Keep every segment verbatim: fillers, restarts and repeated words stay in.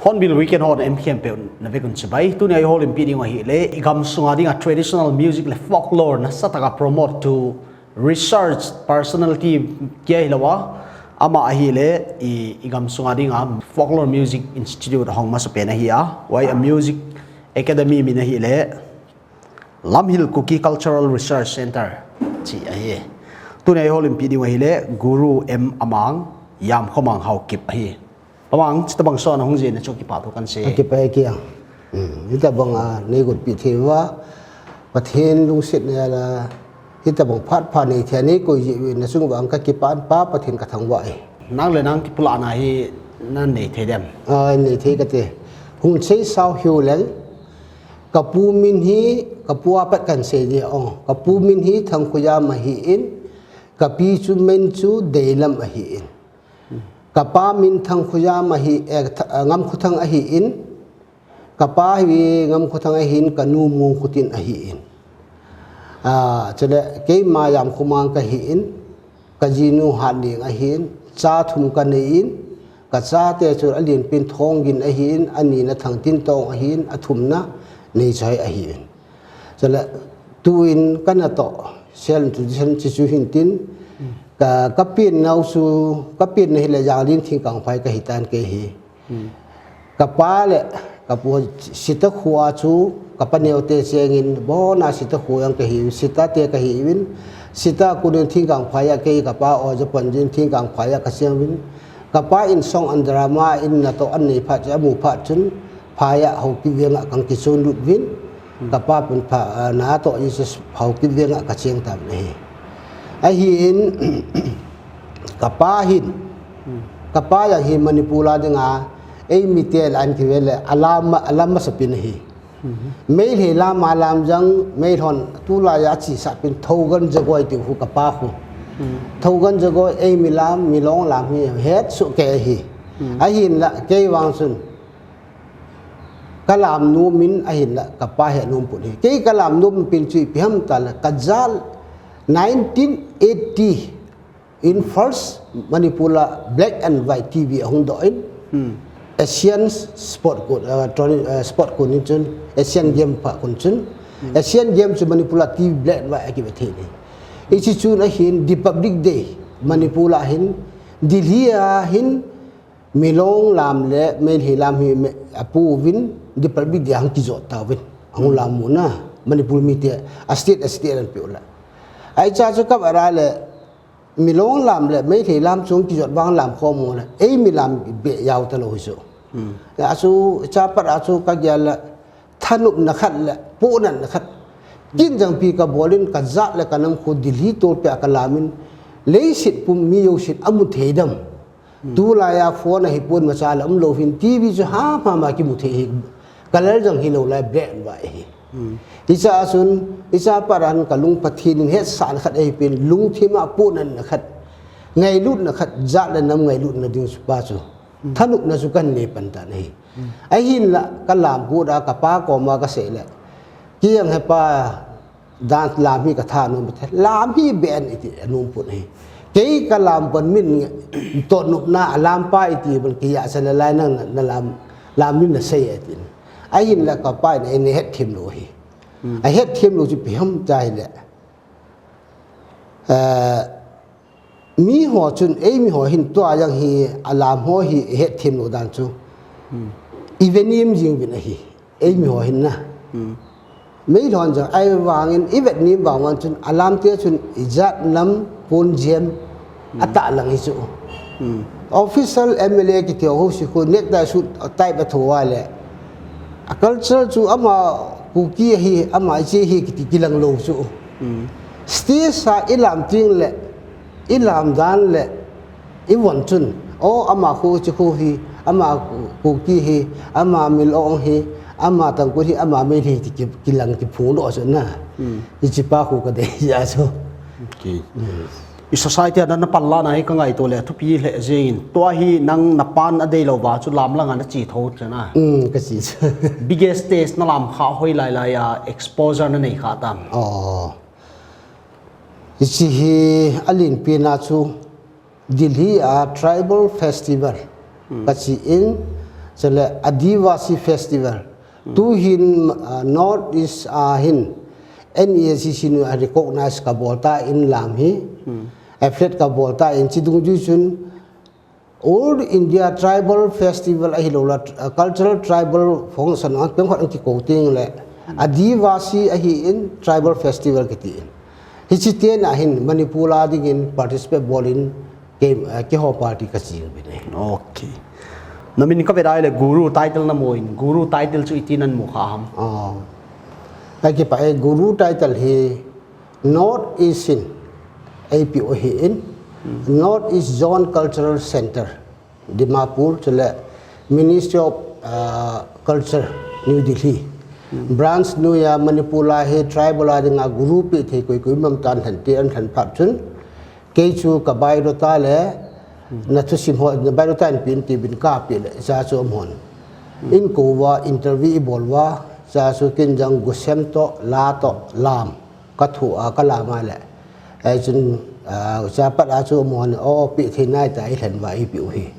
Hornbill Weekend hon M K M peuh na vek un chibai. Tuni a i houlimpih ding uh ahihleh, i gam sunga dinga traditional music leh folklore nasatak a promote tu research personality kia hilou a, amah ahihleh i, i gam sunga dinga Folklore Music Institute hong masapen ahi a, huai a Music Academy min ahihleh Lamhil Kuki Cultural Research Centre chi ahi. Tuni a i houlimpih ding uh ahihleh Guru M Amang, Yamkhomang Haokip ahi. Amang, chitabang sawt na hon zin na chu kipahthu kan sei. A kipak e kia. Hmm, hitabang a nei gotpih thei ua, Pathian lungsiatna la, hitabang phat pha nei thei a nei koih ziak uh na sung uah ka kipak in Pa Pathian ka thangvah e. Nang leh nang kipulakna hi na nei thei diam? A, nei thei ka te. Hon sei sau hiu leng. Ka pu min hi, ka pu apat kan sei dia ong. Ka pu min hi Thangkhoyam ahi in, ka pi chu min chu Deilam ahi in. Ka pa min Thangkhoyam ahi, eh, Th-, eh, Ngamkhothang ahi in, ka pa hi Ngamkhothang ahi in, ka nu Mungkhotin ahi in. Ah, chule keima Yamkhomang ka hi in, ka zinu Hatliang ahi in, cha thum ka nei in, ka chate chu a lianpen Thonggin ahi in, a nina Thangtintawng ahi in, a thumna Neichoi ahi in. Chule, tuin ka na toh, self introduction chi chu hi'n tin, ka, ka pianna uh chu, ka pianna ahihleh Zanglin Thingkangphai ka hi tan kei hi. Hmm. Ka pa leh, ka pu Sita khua chu, ka pa neute chengin, bon a Sita khua ah ka hi, Sita te ka hi in, Sita kunin Thingkangphai ah kei ka pa aw, Japan din Thingkangphai ah ka cheng in, ka pa in song and drama in na toh a nei phat, a mu phat chun, phai ah Haokip veng ah ka hong kichon lut in, ka pa pen pha, ah, na toh Jesus Haokip veng ah ka cheng ta ahi. Ahi in, ka pa hin, ka pa zang hi Manipur a dinga, ei mite lam kivel leh, a lam, a lam masapen ahi. Meilhei lam a lam zang, Meilhon tulai a chi sa pen Thogan Zagoi ti uh ka pa khu. Thogan Zagoi ei mi lam, Milong lam hi het suh kei hi. Ahinla, kei vang chun, ka lam nuam in ahinla, ka pa het nuam pun hi. Kei ka lam nuam pen chu ipi ham itileh, ka zat nineteen eighty in first Manipur a black and white T V a hong doh in. Hmm. Asian Sport Kun, uh, Tony, uh, Sport Kun in chun, Asian Game pha kun chun. Hmm. Asian Game chu Manipur a T V black and white a kibe thei ni. Hichi chun ahin Republic Day, Manipur a hin, Delhi a hin, Milong lam leh Meilhei lam hi me-, a pu vin, Republic Day hong kizot ta vin. Hong lam mu na, Manipur mite, a state, a state an piu la. Ai cha chu ka va ra leh, Milong lam leh Meilhei lam chung kizot bang lam khawm mu leh, ei mi lam be yau ta lou hi chu. Hmm. A chu, cha pat a chu ka gial leh, thanopna khat leh, pohnatna khat. Kin zang pi ka bawl in ka zat leh ka nam khu Delhi tawlpi a ka lam in, leiset pum mi zousin a mu thei diam. Hmm. Tulai a phone ahi pun macha la um lou hin T V chu ha ma ma kimu thei hi. Colour zang hilou lai black and white hi. Hmm. Hicha a chun, hicha pat a ka lung Pathian in hetsahna khat ahi pen lungthim a pohnatna khat. Ngailutna khat, zat leh nam ngailutna ding chu pa chu. Hmm. Thanopna chu ka nei pan ta ahi. Hmm. Ahinla ka lam kut a ka pa koma ka sei leh. Kiang he pa, dan lam hi ka thanom te. Lam hi be in iti a nuam pun hi. Kei ka lam pon min toh nopna a lam pa iti ban ki ya sa la lai nang na, na lam, lam ni na sei iti. Ahinla ka pa in ei hetthiam lou hi. Hmm. A hetthiam lou chu ipi ham itileh. Eh, mi haw chun, ei mi haw hin tua zang hi, a lam haw hi, hetthiam lou dan chu. Hmm. I ve nim zing vin ahi, ei mi haw hin na. Hmm. Meilhon zang, ahivangin, i ve nim vang vang chun, a lamte chun, i zat nam pun ziam, hmm, a tah lang hi chu. Hmm. Official M L A kiti ho si khu necktie suit type a tho a leh, a culture chu ama Kuki ahi, ama Ichi ahi kiti kilang lou chu. Hmm. Stage a i lam ting leh, i lam dan leh, i von chun, oh, ama khu Ichi khu hi, ama Kuki hi, ama Milong hi, ama Tangkhul hi, ama Meitei hi ti ki, kilang kiphung lou chu na. Hmm. Ichi pa khu ka deih a chu. Okay. Hmm. I society a na panlakna hi ka ngaihtuah leh thupi lehang. Tua hi nang na pan a deih lou a chu lam lang a na chi thou chu na. Hmm, ka chi chu. Biggest stage na lam kha hoih lailai a exposure na nei kha tam? Oh. Ichi hi a lianpi na chu Delhi a tribal festival. Hmm. Ka chi in, chule Adivasi festival. Hmm. Tu hin, ah, North East a hin N E A C C in a recognize ka bawl ta in lam hi. Hmm. Affiliate ka bawl ta in chi dungzui chun All India Tribal Festival ahi lou leh, uh, Cultural Tribal Function a peng khot ang kikou ting leh, Adivasi ahi in Tribal Festival kiti in. Hichi tiang a hin Manipur a ding in participate bawl in ke, uh, keiho party ka ching bik e. Okay. Na min ka ve dai leh Guru title na mu in, Guru title chu iti na mu kha ham? Oh. Ai ki pa e Guru title hi North East in A P O hi in, Hmm. North East Zone Cultural Center, Dimapur, chule Ministry of, uh, Culture, New Delhi. Hmm. Branch nui a Manipur a hi tribal a ding a guru pih theih koikoi om tam tan ti an tan phat chun. Kei chu ka biodata leh, Hmm. na thusim ho, na biodata in pih in ti bik in ka pih leh, cha chu amahon. Hmm. In kou a interview i bawl a, cha chu kin jang gusem toh, la toh, lam. Ka thu a ka lam a leh. Ai chun, ah, cha pat a chu amahon, oh, pih theih nai ta i hlen va i pih uhi.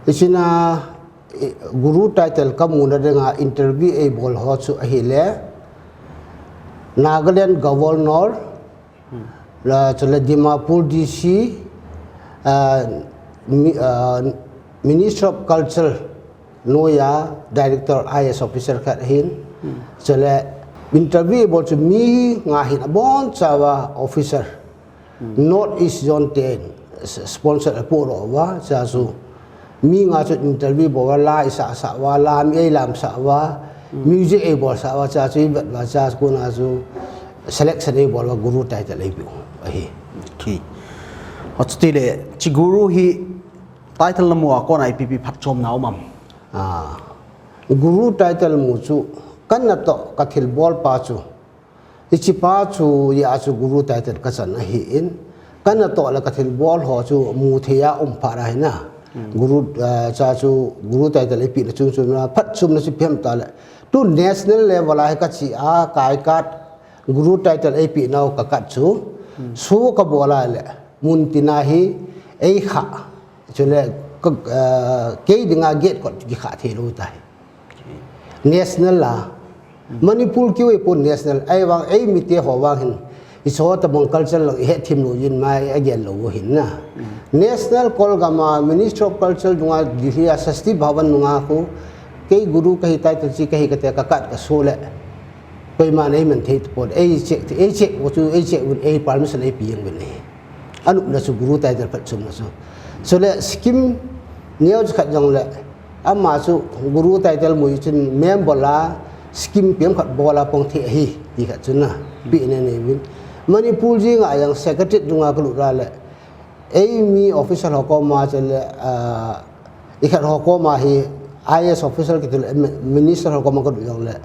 Hichi in, i, Guru title ka muna ding a interview ei bawl ho chu ahi leh. Nagaland Governor, Hmm. la, chule Dimapur D C, ah, mi, ah, Minister of Culture, nui a Director I A S officer khat hin. Hmm. Chule interview bawl chu mi nga hin a bawm chauh a officer. Hmm. North East Zone te'n s-, sponsor a puro a, cha chu. Mi nga chu interview bawl a, la i sa sa a, la mi ei lam sa a, Hmm. music ei bawl sa a, cha chu i vet a, cha chu kona chu selection ei bawl a, Guru title ei pih uh ahi. Okay. Huchi leh, chi Guru hi title na mu a kona ipi ipi phatchomna om am? Ah. Guru title mu chu, ka natoh ka thil bawl pa chu. Ichi pa chu, ya chu Guru title ka chan ahi in. Ka natoh leh ka thil bawl ho chu mu thei a um pha ra hi na. Hmm. Guru, ah, cha chu Guru title i pihna chungchang a, phatchomna chu ipi ham ta leh. Tu national level a hi ka chi a, ka i kat Guru title ei pihna uh ka kat chu. Hmm. Show ka bawl a leh. Mun tin a hi ei kha. Chule, ka, ah, kei ding a gate kot kikhah theilou ta hi. National a. Hmm. Manipur kiu ei pon national. Ahivang ei mite ho vang hin. I cho tabang culture lou, i hetthem lou in mai a gen lou uh hin na. Hmm. National Kolgam a Ministry of Culture dung a Delhi a Sasti Bhavan dung a khu. Kei Guru ka hi title chi ka hi ka te ka kat ka show leh. Koima'n ei man thei tapon. Ei check, ei check uh chu, ei check un, ei permission ei piang un e. A nupna chu Guru title phatchomna chu. Chule scheme neu chu khat jong leh, ama chu Guru title mu chun member a scheme piang khat bawl a pang thei hi, ti khat chu na, pi ne ne vin. Manipur zing a yang secretary dung a ka lut a leh, ei mi official ho koma chule, ah, i khat ho koma hi I A S official kiti leh, mi-, minister ho koma ka lut jong leh,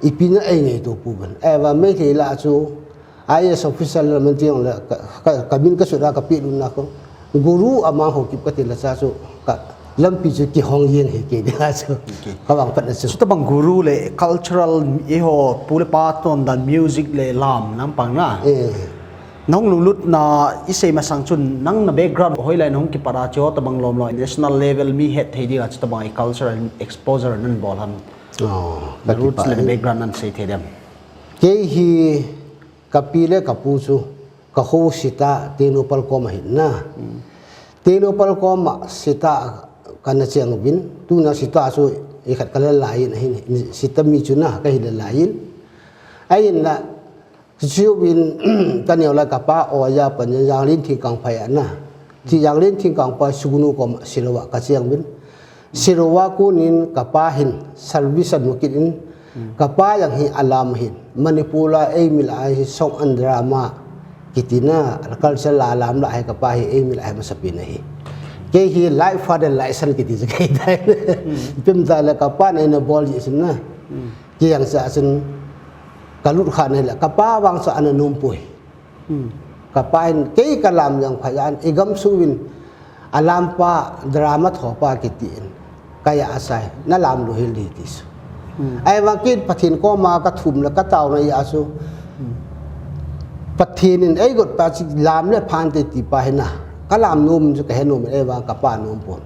ipi na ei ngei tu pu ban. Ahivang Meitei la chu, I A S official lam ti jong leh ka, ka, ka min ka sut a ka pih lou na ko. Guru a mang ho kip ka ti leh cha chu ka lampi chu kihong jeng hi kei ding a chu. Okay. Ka vang phatna chu. Chutabang Guru leh cultural i ho pu leh pa tondan music leh lam lampang na. Eh. Nang lunglutna i sei masang chun nang na background hoilai na hong kipat a chutabang lawmlawm national level mi het thei ding a chutabang i cultural exposure na bawl ham. Oh, na roots leh na background na sei thei diam. Kei hi Ka pi leh ka pu chu, ka khua Sita Tengnoupal koma hi na. Hmm. Tengnoupal koma Sita ka na chiang uvin, tuna Sita chu i khat ka la lai in ahi, Sita mi chu na ka hi la lai in. Ahi na, chu vin ka neu lai ka pa aw ya pan ya yang lin thing kang phai a na. Chi jang leng thingkang pa sugnu kom Siloah ka chiang vin. Siloah kunin ka pa hin service a mu kit in. Ka pa jang hi a lam hin Manipur a ei mil a hi song and drama kiti na culture la lam la hi ka pa hi ei mil a hi masapi na hi. Kei hi like father like son kiti se kei dai. Pim ta le ka pa nei na bol ji sin na. Kei jang sa sin ka lut kha nei le ka pa vang sa ana num pui. Ka pa in kei ka lam jang phai an i gam su vin a lam pa drama tho pa kiti in. Ka ya asai na lam lu hil di ti su. Ai vang kit Pathian koma ka thum le ka tau na ya su. Pathian in ei got pa chi lam le phan te ti pa hina. Ka lam num chu ka he num ei vang ka pa num pon.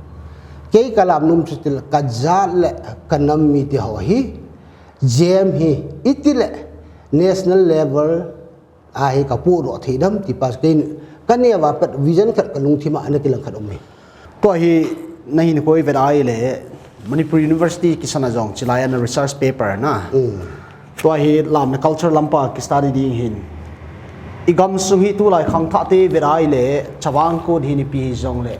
Kei ka lam num chu til ka jat le ka nam mi te ho hi. Jem hi i ti le national level a hi ka pu ro thei dam ti pas kein ka ne va pat vision khat ka lungthim a na kilang khat om hi. Tua hi na hin koi vet ai le Manipur University kisana jong chilai ana research paper na. Tua hi lam na culture lam pa ki study ding hin. I gam sung hi tulai khangthah te vet ai le Chavang Kut hi ni pi hi jong le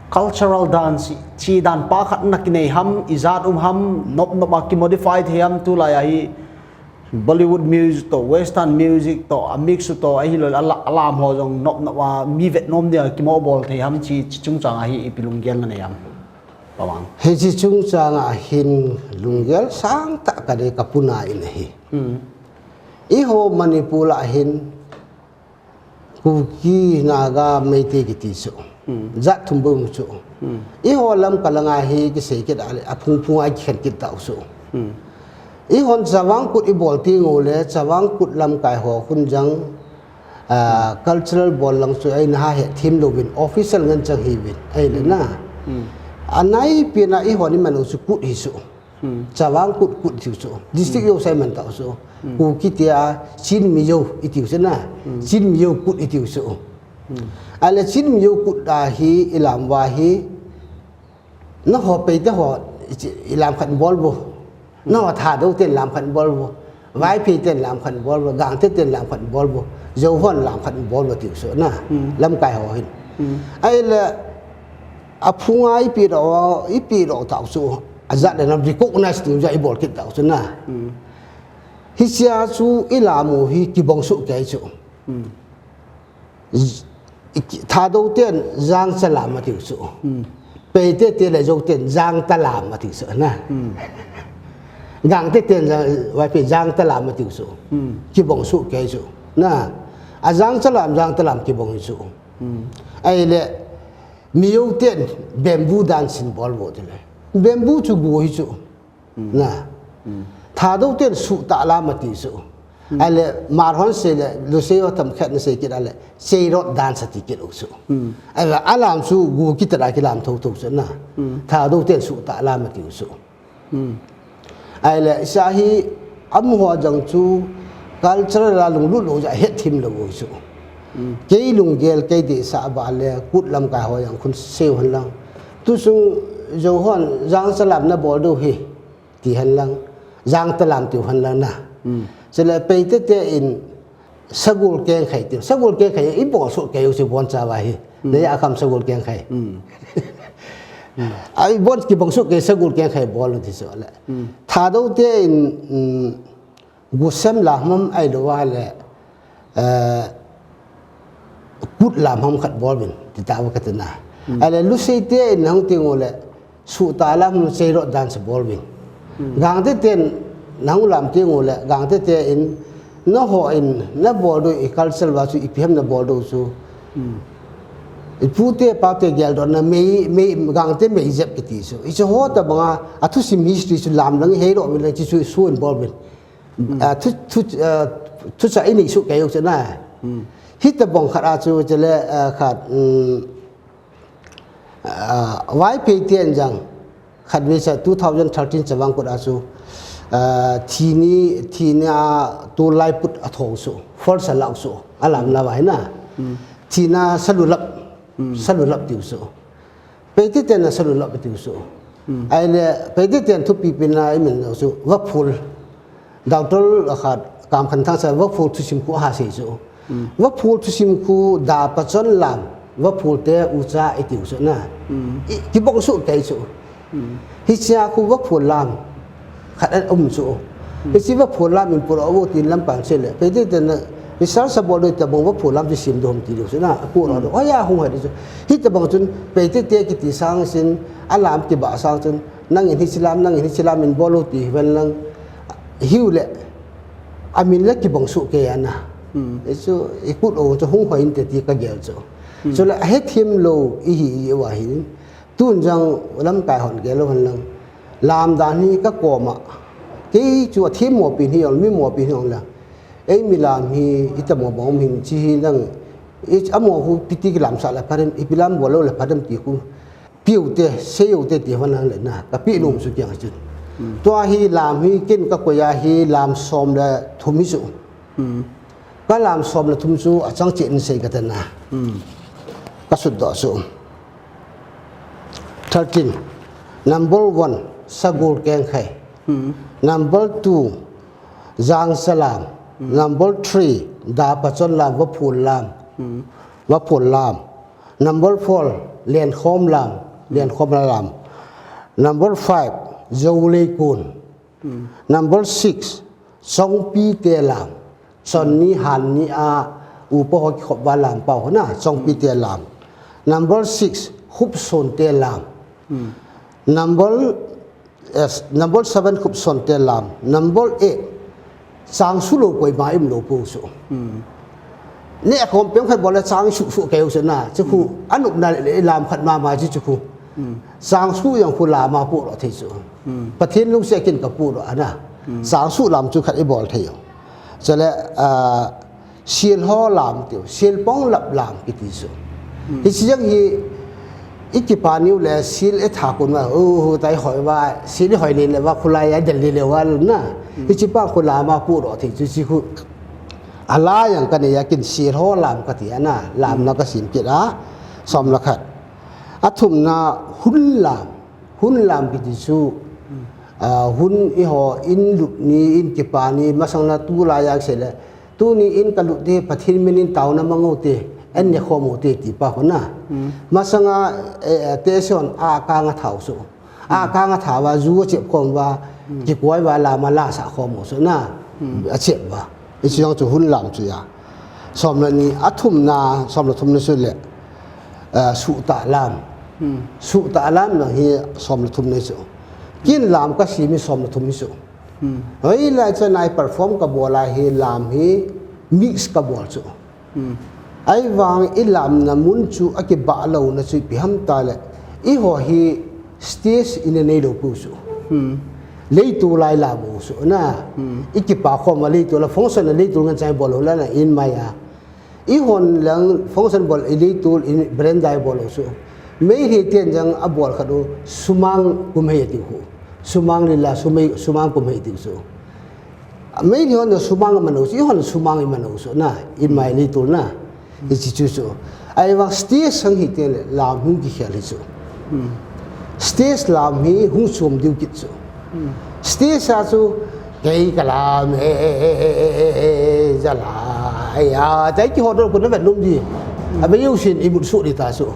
cultural dance chi dan pa khat na kinei ham i jat um ham nop nop a ki modify thei ham tulai a hi Bollywood music to, Western music to, a mix to, a hi lo a la-, a lam ho jong nop nop a mi vet nom dia ki mo bol thei ham chi, chi chungchang a hi i pi lunggel na nei am. Pa Vang. Hi chi chungchang a hin lunggel sang ta ka de ka puna in hi. I ho Manipur a hin Kuki, Naga, Meitei kiti su. Jat thum bou mu su. I ho lam ka langa hi ki sei kit a le, a phung phung a ki khen kit tau su. I hon Chavang Kut i bol ti ngu le, Chavang Kut lamkai ho hun jang, ah, cultural bol lang su ai na ha he thim lo vin, official ngan chang hi vin, ai le na. A nai pi na i hon i manu su Kut hi su. Chavang Kut Kut tiu su. District yo sai man tau su. Kuki tia Chin Mizo i tiu su na. Chin Mizo Kut i tiu su. A le Chin Mizo Kut a hi i lam va hi. Na ho Paite ho i lam khat bol bo. Na ho Thadou ten lam khat bol bo. Vaiphei ten lam khat bol bo. Gangte ten lam khat bol bo. Zo hon lam khat bol bo tiu su na. Lamkai ho hin. Ai le a phung a i pi ro, i pi ro tau su. A jat le na recognize tu ja i bol kit tau su na. Hi sia su i lam u hi ki bong su kei su. Thadou ten Zang Chalam a tiu su. Paite te le Zo ten Zang Talam a tiu su na. Gangte ten Zang, Vaiphei Zang Talam a tiu su. Ki bong su kei su. Na. A Zang Chalam, Zang Talam ki bong su. Ai le Mizo ten bamboo dan sin bol bo ti le. Bamboo chu gu hi su. Na. Thadou ten Su Ta Lam a ti su. Ai le mar hon se le lu se o tam khat na se kit a le. Sei rot dan sa ti kit u su. Ai le a lam su gu ki ta da ki lam thou thou su na. Thadou ten Su Ta Lam a ti u su. Ai le sa hi a mu ho jang chu culture la lunglut lo ja het thim lo u su. Kei lunggel kei de sa ba le Kut lamkai ho jang khun seu han lang. Tu sung Zo hon Zang Chalam na bol do hi. Ti han lang, Zang Talam tiu han lang na. Chule Paite te in Sagul Kengkhai tiu. Sagul Kengkhai i bol su kei u si bon cha va hi. Na ya kam Sagul Kengkhai. Ai bon ki bong su kei Sagul Kengkhai bol ti su le. Thadou te in, mm, Gusem lam ham ai lo va le, eh, Kut lam ham khat bol vin, ti ta va ka ti na. Ai le Lusei te in hong ti ngu le, Su Ta Lam ham sei rot dan sa bol vin. Gangte ten, na hong lam ti ngu le, Gangte te in, na ho in, na bol do i culture va su, i pi ham na bol do su. I pu te pa te gel do na mei, mei, Gangte mei jep ki ti su. I chu ho ta banga, a thusim history su lam lang hei ro vin lang chi su, su in bol vin. Ah, thu, thu, ah, thu cha i nei su kei u chu na. Hi ta bong khat a chu chu le, ah, khat, mm, ah, Vaiphei ten jang. Khat ve sa two thousand thirteen Chavang Kut a chu. Ah, thi ni, thi ni a tu lai put a thong su. Force a lau su. A lam la vai na. Thi na Salulap. Salulap tiu su. Paite ten na Salulap tiu su. Ai le, Paite ten thupi pi na i min su. Vaphul. Doctor a khat kam khan thang sa Vaphul thusim khu ha sei su. Vaphul thusim khu da pa chon lam. Vaphul te ucha i tiu chu na. I, kibang suh kei chu. Hichia khu vaphul lam khat a um chu. Hichi vaphul lam in puro u tin lam pan se le. Peite te na research a bawl doi tabang vaphul lam chi sim dom ti deuh chu na. Puro deuh. Oi a hung hai deuh chu. Hitabang chun Peite te kiti sang sin a lam kibang sang chun nang in hichi lam, nang in hichi lam in bawl u ti ven lang hiu le. A min le kibang suh kei a na. Hichu i kut o chu hung hoi in te ti ka gel chu. Chu le a hethiam lou i hi i wa hi. Tun zang lamkai hon gel lou hon lang. Lam dan hi ka kawm a. Kei chu a thiam mawpi hi ong, mi mawpi hi ong la. Ei mi lam hi i ta maw bang om him chi hi lang. I a maw hu piti ki lam sa la pha dem, i pi lam bawl lou la pha dem ti khu. Piu te, sei u te ti hon lang le na. Ka pi num su kiang chun. Tua hi lam hi ken ka koih a hi lam sawm le thum hi chu. Ka lam sawm le thum chu a chang chi in sei ka ta na. Ka sut doh chu. Thirteen. Number one, Sagol Kengkhai. Number two, Zangsa lam. Number three, Dapachon lam, Vaphul lam. Vaphul lam. Number four, Lenkhom lam. Lenkhom lam. Number five, Zoleikun. Number six, Chongpi te lam. Chon ni han ni a upa ho kikhop va lam pau na, Chongpi te lam. Number six, Khupson te lam. Number, yes, number seven, Khupson te lam. Number eight, Changsu lou koi ma im lou pu su. Ne a khom pem khat bawl le chang su su keu se na, chu khu, a nup na le lam khat ma ma chi chu khu. Changsu yang khu lam a pu lo thei chu. Pathian lungsiat kin ka pu lo ana. Changsu lam chu khat i bawl thei u. Chale, ah, Silho lam tiu, Silpong lap lam kiti chu. Hichi yang hi, i kipan niu le sil e tha kun wa, u, u, tai hoi wa, sil i hoi le le wa, khulai a del le le wa na. Hichi pa khu lam a pu lo thei chu chi khu. A la yang ka nei a kin Silho lam ka ti ana, lam na ka sim kit a, sawm le khat. A thumna hun lam, hun lam kiti chu, ah, hun i ho in lut ni, in kipan ni, masang na tu la yak se le, tuni in ka lut te, Pathian min in tauna mang u te, en ne khawm u te ti pa khu na. Masang a, eh, eh, te se hon a kang a thau su. A kang a thau va, zu a chep khawm va, kikuai va, lam a la sa khawm u su na. A chep va. I chi yang chu hun lam chu ya. Sawm le ni, a thumna, sawm le thum ni su le. Ah, suh ta lam. Suh ta lam na hi sawm le thum ni su. Kin lam ka sim hi sawm le thum ni su. Hoi lai chan ai perform ka bawl a hi lam hi mix ka bawl chu. Ai vang i lam na mun chu a kibah lou na chu pi ham ta le. I ho hi stage in a nei lou pu su. Leitu lai la bu su na. I kipa khawm a leitu la function a leitu ngan chai bawl la na in mai a. I hon lang function bawl i leitu in brand dai bawl su. Meitei ten zang a bawl khat u sumang kum hei ti khu. Sumang lila sumei sumang kum hei ti su. Meitei hon sumang a man u su, i hon sumang i man u su na, in mai leitu na. I chi chu su. Ai vang stage sang hi te le lam hung ki khel hi su. Stage lam hi hung sum diu kit su. Stage a su, kei ka lam, eh, eh, eh, eh, eh, eh, eh, za la, ai, ah, tai ki hot dol kun na vet lum di. A be yu sin i mut su di ta su.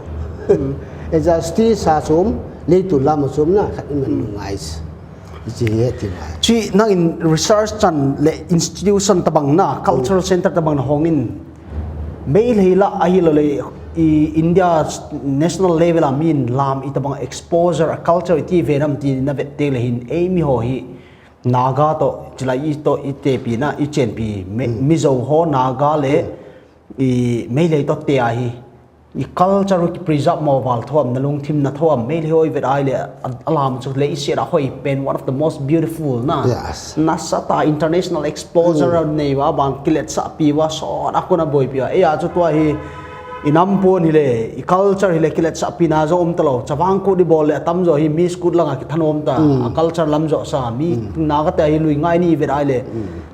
E za stage a sum, leitu lam a sum na, khat i man ngai. Chi he ti mai. Chi nang in research chan le institution tabang na, cultural center tabang na hong in. Meitei la a hi lo le i India national level a min lam i tabang exposure a culture i ti ve nam ti na vet te le hin ei mi ho hi Naga to, chilai i to i te pi na, i chen pi, me, Mizo ho Naga le i Meitei to te a hi. I culture ki preserve mo val thom na lungthim na thom Meitei ho i vet ai le a, a lam chu le i siat a hoi pen one of the most beautiful na. Yes. Na sa ta international exposure nei wa bang kilet sa pi wa so na ko na boi pi wa. E a chu tua hi i nam pon hi le, i culture hi le kilet sa pi na zo om ta lo. Chavang kut i bawl le a tam zo hi Miss Kut langa ki thanom ta. A culture lam zo sa mi Naga te hi lui ngai ni i vet ai le.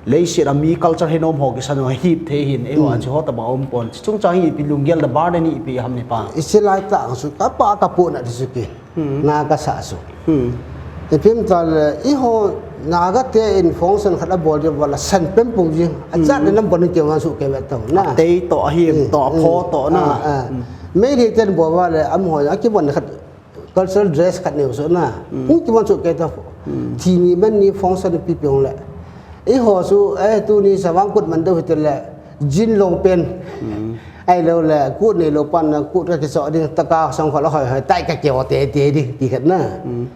Leisiat a mi culture hi nom ho ki sa no hip thei hin, e wa chi ho ta ba om pon. Chungchang hi pi lunggel da bar ni pi ham ni pa. I si lai ta su ka pa ka pu na di su ki. Na ka sa su. I pim ta le, i ho Naga te in function khat a bawl di wala san pem pung ji. A chat le nam bon ke wan su ke vet tau na. Tei to a him to a pho to na. Ah, ah. Meitei ten bawl va leh, amah hon a kivon khat, cultural dress khat nei uh suah na. Hmm. Hong kivon suah kei ta. Hmm. Thi ni man ni function pi piang leh. Eiho chu, eh, tuni Savang kut man deuh hi te leh, jean long pant. Hmm. Ahihlouhleh, kut neilou pan na, kut ka kisoh ding, taka song khol hoihoi, tai ka kio teitei ding, ti khat na. Hmm.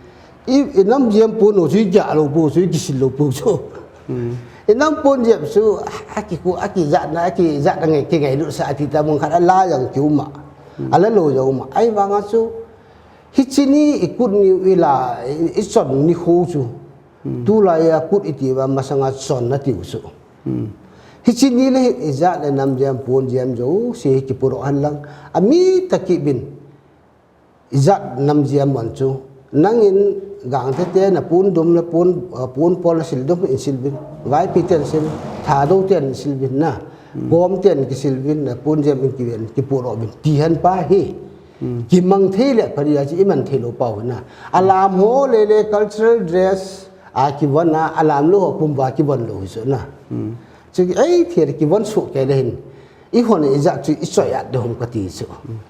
I, i nam ziam pun uh chu i giah lou pun uh chu, i kisil lou pun uh chu. Hmm. I nam pun ziam chu, a kiku, a kizatna, a kizatna ngei, kingailut sa a ti ta mun khat a la zang ki um a. Hmm. A la lou zang um a. Ahihvang a chu, hichi ni i kut ni uh i la, i, i chon ni khu chu. Hmm. Tulai a kut i ti va masang a chon na ti uh chu. Hmm. Hichi ni leh i zat leh nam ziam pun ziam zosia hi kipuro han lang. A mi taki bin. I zat nam ziam man chu. Nangin Gangte te na pun dum na pun, uh, pun pawl na sil dum in sil vin. Vaipi ten sil, Thadou ten sil vin na. Hmm. Kom ten kisil vin na pun ziam in kiven, kipuro vin. Ti han pa hi. Hmm. Kimang thei leh pari a chi i man theilou pau na. A lam ho leh leh cultural dress a kivon a, a lam lou ho pum va kivon lou hi suah na. Hmm. Chu ei thier kivon suah kei leh hin. I hon i zat chu i choi at deuh hom ka ti chu.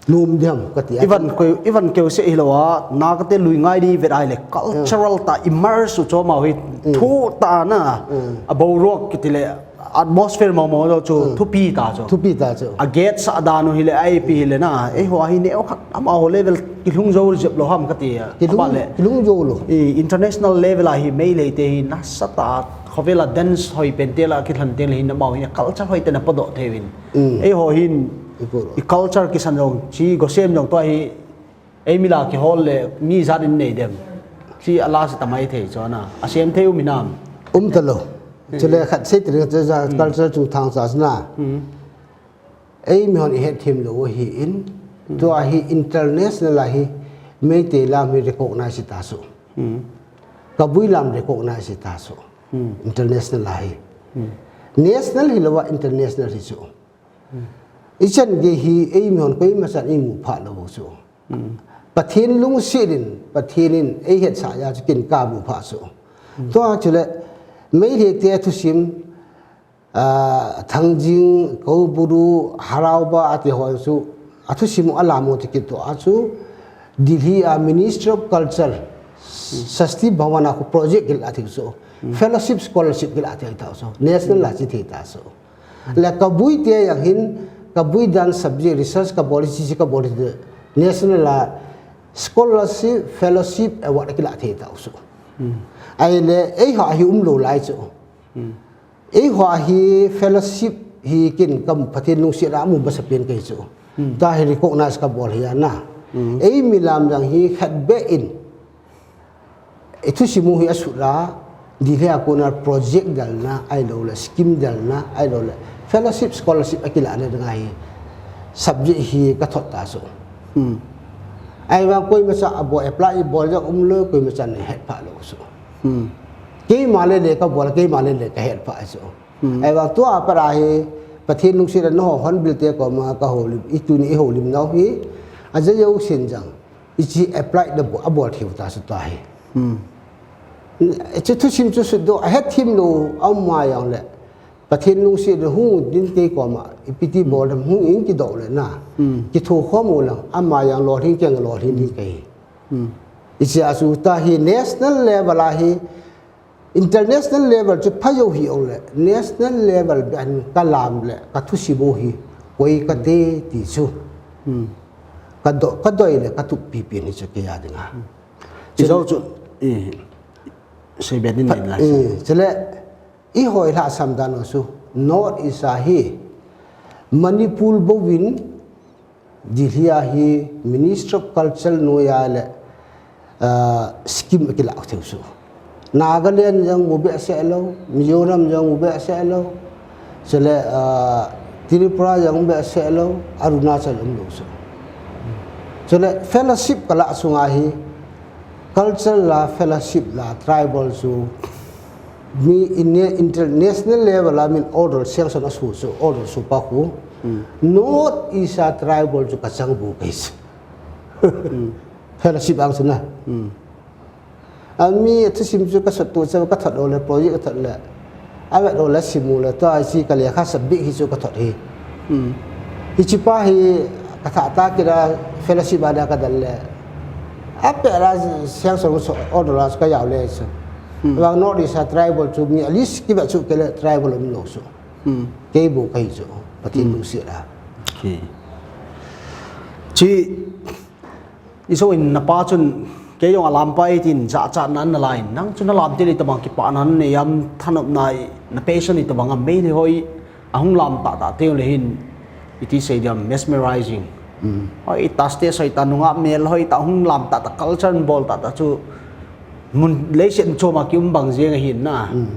Lum diam ka ti a. I van keu, i van keu se hilou a, na ka te lui ngai di vet ai leh cultural ta immerse uh chu mau hi. Mm. Thu ta na. Mm. A boruak ki ti leh atmosphere mau mau chu. Mm. Thupi ta chu. Thupi ta chu. A gate sa dan uh hi leh ai pi hi leh na. Eiho hi neu khat amah ho level kilhung zou zep lou ham ka ti a. Kilhung, Apa leh. Kilhung zou lou. I international level a hi Meitei te hi nasa ta khovel a dance hoi pen te la kithlan te leh hin amau hi culture hoi te na podoh thei vin. Mm. Eiho hin i culture kisan zong, chi gosem zong tua hi, ei mi la kihol leh mi zat in nei dem. Chi a la sa tamai thei chu na. A sem thei um i nam. Um ta lou. Mm. Chule khat sei tring chu za culture chung thang sa na. Mm. Ei mi hon i hetthem lou hi in. Mm. Tua hi international a hi Meitei lam hi recognize ta su. Mm. Kabui lam recognize ta su. Mm. International a hi. Mm. National hilou a international hi su. I chan gei hi ei mi hon koimachan i mu phah lou chu. Pathian lungsiat in, Pathian in ei het sa ya chu kin ka mu phah chu. Tua chule Meitei te thusim, ah, Thangjing, Koubru, Haraoba a ti hon chu, a thusim a lam uh ti kit tua chu, Delhi a Ministry of Culture, Sasti Bhavan a khu project kila thei chu. Fellowship, scholarship kila thei ta chu. National la chi thei ta chu. Leh Kabui te yang hin, Kabui dan subject research ka bawl hi, chi chi ka bawl hi, national a scholarship, fellowship, award kila thei ta chu. Ahihleh, eiho hi um lou lai chu. Eiho hi fellowship hi kin kam Pathian lungsiat a mu masa pen kei chu. Ta hi recognize ka bawl hi a na. Ei mi lam yang hi khat beh in. I thusim uh hi a sut la, Delhi a kona project dalna, ahihlouhleh scheme dalna, ahihlouhleh fellowship, scholarship a kilahna ding ahi. Subject hi ka thot ta chu. Ahihvang koimacha a bawl apply i bawl zong um lou, koimacha na het phah lou chu. Keimah leh leh ka bawl, keimah leh leh ka het phah chu. Ahihvang tua a pat a hi, Pathian lungsiat a na hon hon bil te koma ka houlim, i tuni i houlim nau hi, a za yo sin zang. I chi apply na bawl, a bawl thei uh ta chu ta hi. Chu thusim chu sut deuh, a hetthem lou, amah yang leh. Pathian lungsiat leh hung din kei koma, i piti bawl dem hung in kidou leh na. Kithukhawm uh lang, amah yang lou hin keng lou hin ni kei. I chi a chu ta hi national level a hi, International level chu pha zou hi ong leh, national level beh in ka lam leh, ka thusim uh hi, koi ka te ti chu. Ka do, ka doi leh, ka tup pipi ni chu kei a ding a. I zou chu, i, sei beh in nei lai. Chule, i hoi lhasam dan uh chu, North East a hi, Manipur bou in, Delhi a hi Ministry of Culture nuai a leh, ah, scheme a kilah thei uh chu. Nagaland zong mu beh seh lou, Mizoram zong mu beh seh lou, chule, ah, Tripura zong mu beh seh lou, Arunachal um lou chu. Chule fellowship ka lah sung a hi, culture la, fellowship la, tribal chu, mi in international level a min order sanction a su chu, order su pa khu. North East a tribal chu ka chang bu kei chu. Fellowship ang chu na. A mi thusim chu ka sot tu chu ka thot lou leh, project ka thot leh. A vet lou leh sim lou leh, tua i chi ka leh kha submit hi chu ka thot hi. Hichi pa hi Ka thah ta kira fellowship a dia ka dal le. A pe la siang song so order la ka yau le so. Hmm. Bang North East a tribal chu mi at least kiba chu kele tribal um lo so. Hmm. Kei bu kai so. Patin Hmm. bu si la. Okay. Chi, i so in na pa chun kei jong a lam pa i tin za cha nan na lai. Nang chun a lam te le tabang kipahna nei am thanop nai na passion i tabang am mei le hoi. A hung lam ta ta teu le hin, i ti sei diam mesmerizing. Mm. Hoi ta stage hoi ta nunga mel hoi ta hung lam ta ta culture bol ta ta chu mun lei sen choma ki um bang ziang a hin na. Mm.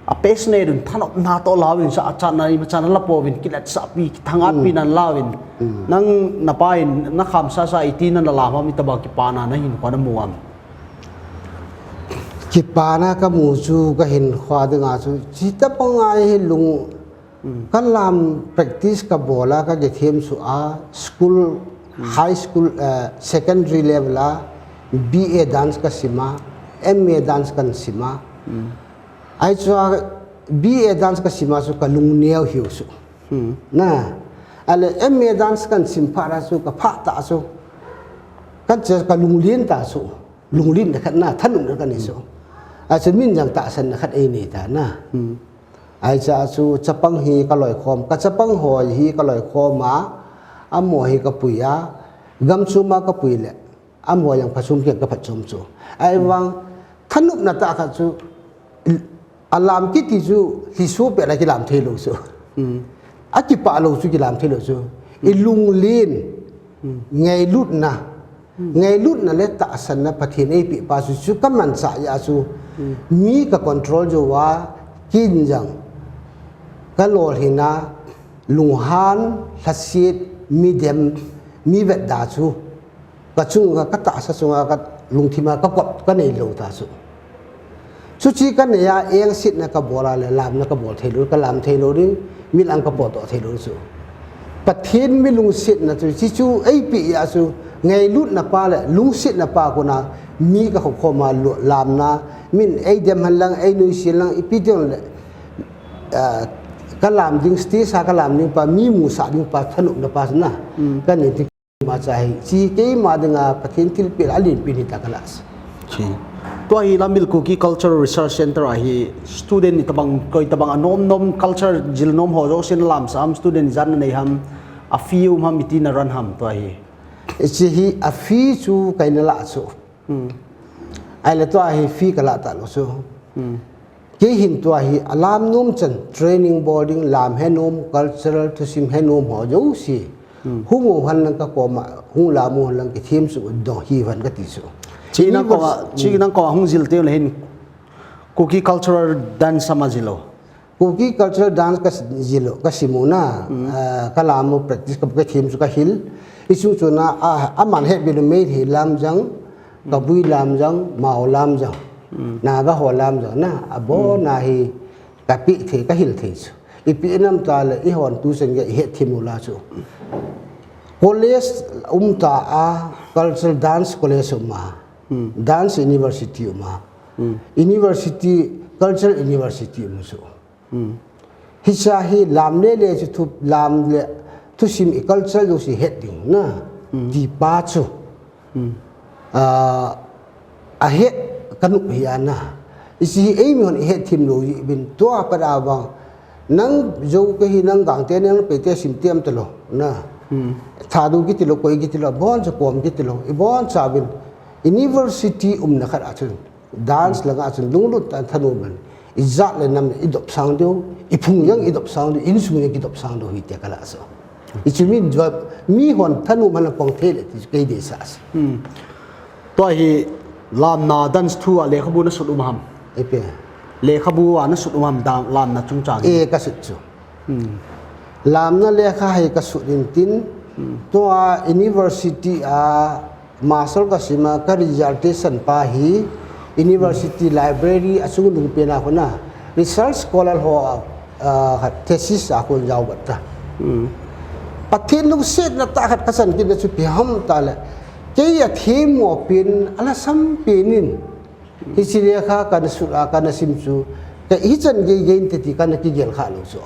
A passionate un thanop na to lau in sa a chan na i ma chan la po vin kilat sa pi ki thangat pi Mm. nan lau in. Mm. Nang na pa in na kham sa sa i ti na na lam am i tabang kipahna na hin kho na mu am. Kipahna ka mu chu ka hin kho ding a chu. Chi ta pang ai hi lung Mm. Ka lam practice ka bol a ka ke thiam su a school, Mm. high school, eh, secondary level a B A dance ka sim a, M A dance kan sim a. Mm. Ai chu a B A dance ka sim a su ka lung neu hiu su. Mm. Na, ale M A dance kan sim pha ra su ka pha ta su. Kan che ka lung lin ta su. Lung lin na khat na, thanop na kan i su. Mm. Ai chu min jang tahsan na khat ei nei ta na. Mm. Ai cha chu chapang hi ka loi khawm, ka chapang hoi hi ka loi khawm a, a maw hi ka pui a, gam chu ma ka pui le, a maw yang phasum kiang ka phat chom chu. Ai vang, thanop na ta kha chu, a lam kiti chu, hli su pe la ki lam thei lo chu. Mm. A kipah lo chu ki lam thei lo chu. I lung lin, Mm. ngailutna, Ngailutna le tahsanna Pathian ei pi pa su chu ka man sa ya su. Hmm. Mi ka control zo wa kin jang. Ka lol hina lunghan hlasit mi dem mi vet da chu. Ka chunga ka tahsa chunga ka lungthima ka kop ka nei lo ta su. Chuchi ka nei a, eng sitna ka bol a le, lamna ka bol thei lo, ka lam thei lo ding, mi lang ka pawt thei lo su. Pathian mi lungsetna chu, chi chu ei pi ya su, ngailutna pa le, lungsetna pa kona, mi ka khop khoma lo, lamna, min ei dem han lang, ei nui si lang, i pi ding le, ah, ka lam ding, stage a ka lam ding pa, mi mu sa ding pa, thanopna pa na, Mm. ka ni ti. Ma cha hi, chi keima dinga Pathian thilpil a lianpi ni ta ka la sa. Chi. Tua hi Lambil Kuki Cultural Research Center a hi student ni tabang, koi tabang a nom nom culture zil nom ho zong sin lam sa am student zan nei ham, a fee um ham i ti na ran ham tua hi. Chi hi a fee chu kai na la chu. Hmm. Ai le tua hi fee ka la ta lo chu. Hmm. Kei hin tua hi a lam nom chan training boarding lam he nom cultural thusim he nom ho zo si. Hmm. Hung u han lang ka koma, hung lam u han lang ki thim su do hi van ka ti su. Chi nang ko, Univers-, chi nang ko hung zil te le hin Kuki cultural dance sama zilo. Kuki cultural dance ka zilo, ka simu na, Hmm. ah, ka lam u practice ka, ka thim su ka hil. Isu chu na, ah, a man he bilu mei hi lam jang, Kabui lam jang, Mao lam jang, Mm. Naga ho lam jang na, a bo Mm. na hi ka pi thei, ka hil thei chu. I pi nam ta le, i hon tu sen ge, i het thim u la chu. College um ta a, cultural dance college um a, Mm. dance university um a, Mm. university, cultural university um chu. Hmm. Hicha hi lam le le chu thu lam le thusim i culture lo si het ding na. Hmm. Ti pa chu. Hmm. Ah, a het ka nuh hi a na. I si hi ei mi hon i het thim lo i bin tua pa da bang. Nang zo ka hi nang gang te nang pe te sim tiam te lo na. Hmm. Tha du ki ti lo koi ki ti lo bon cha kom ki ti lo. I bon cha bin. University um na khat a chun. Dance langa chun lunglut tan thanop man. I zat le nam i dop sang deuh, i phung yang i dop sang deuh, insung yang i dop sang deuh hi te ka la sa. I chu min jua, mi hon thanop man a pang thei le ti kei de sa sa. Hmm. Tua hi lamna dance thu a lekhabu na sut um ham. E pe. Lekhabu a na sut um ham da lamna chungchang. E ka sut chu. Hmm. Lamna lekha hi ka sut in tin, Hmm. tua university a master ka sim a ka dissertation pa hi university library a chung lungpen a hon a research scholar ho, ah, thesis a hon zau bat ta. Hmm. Pathian lungsetna ta khat ka san kit na chu pi ham ta le. Kei a thim mo pin, a la sam pin in. Hichi lekha ka na sut a, ka na sim chu, Ka hichan gei gei in teti ka na kigel kha lou chu.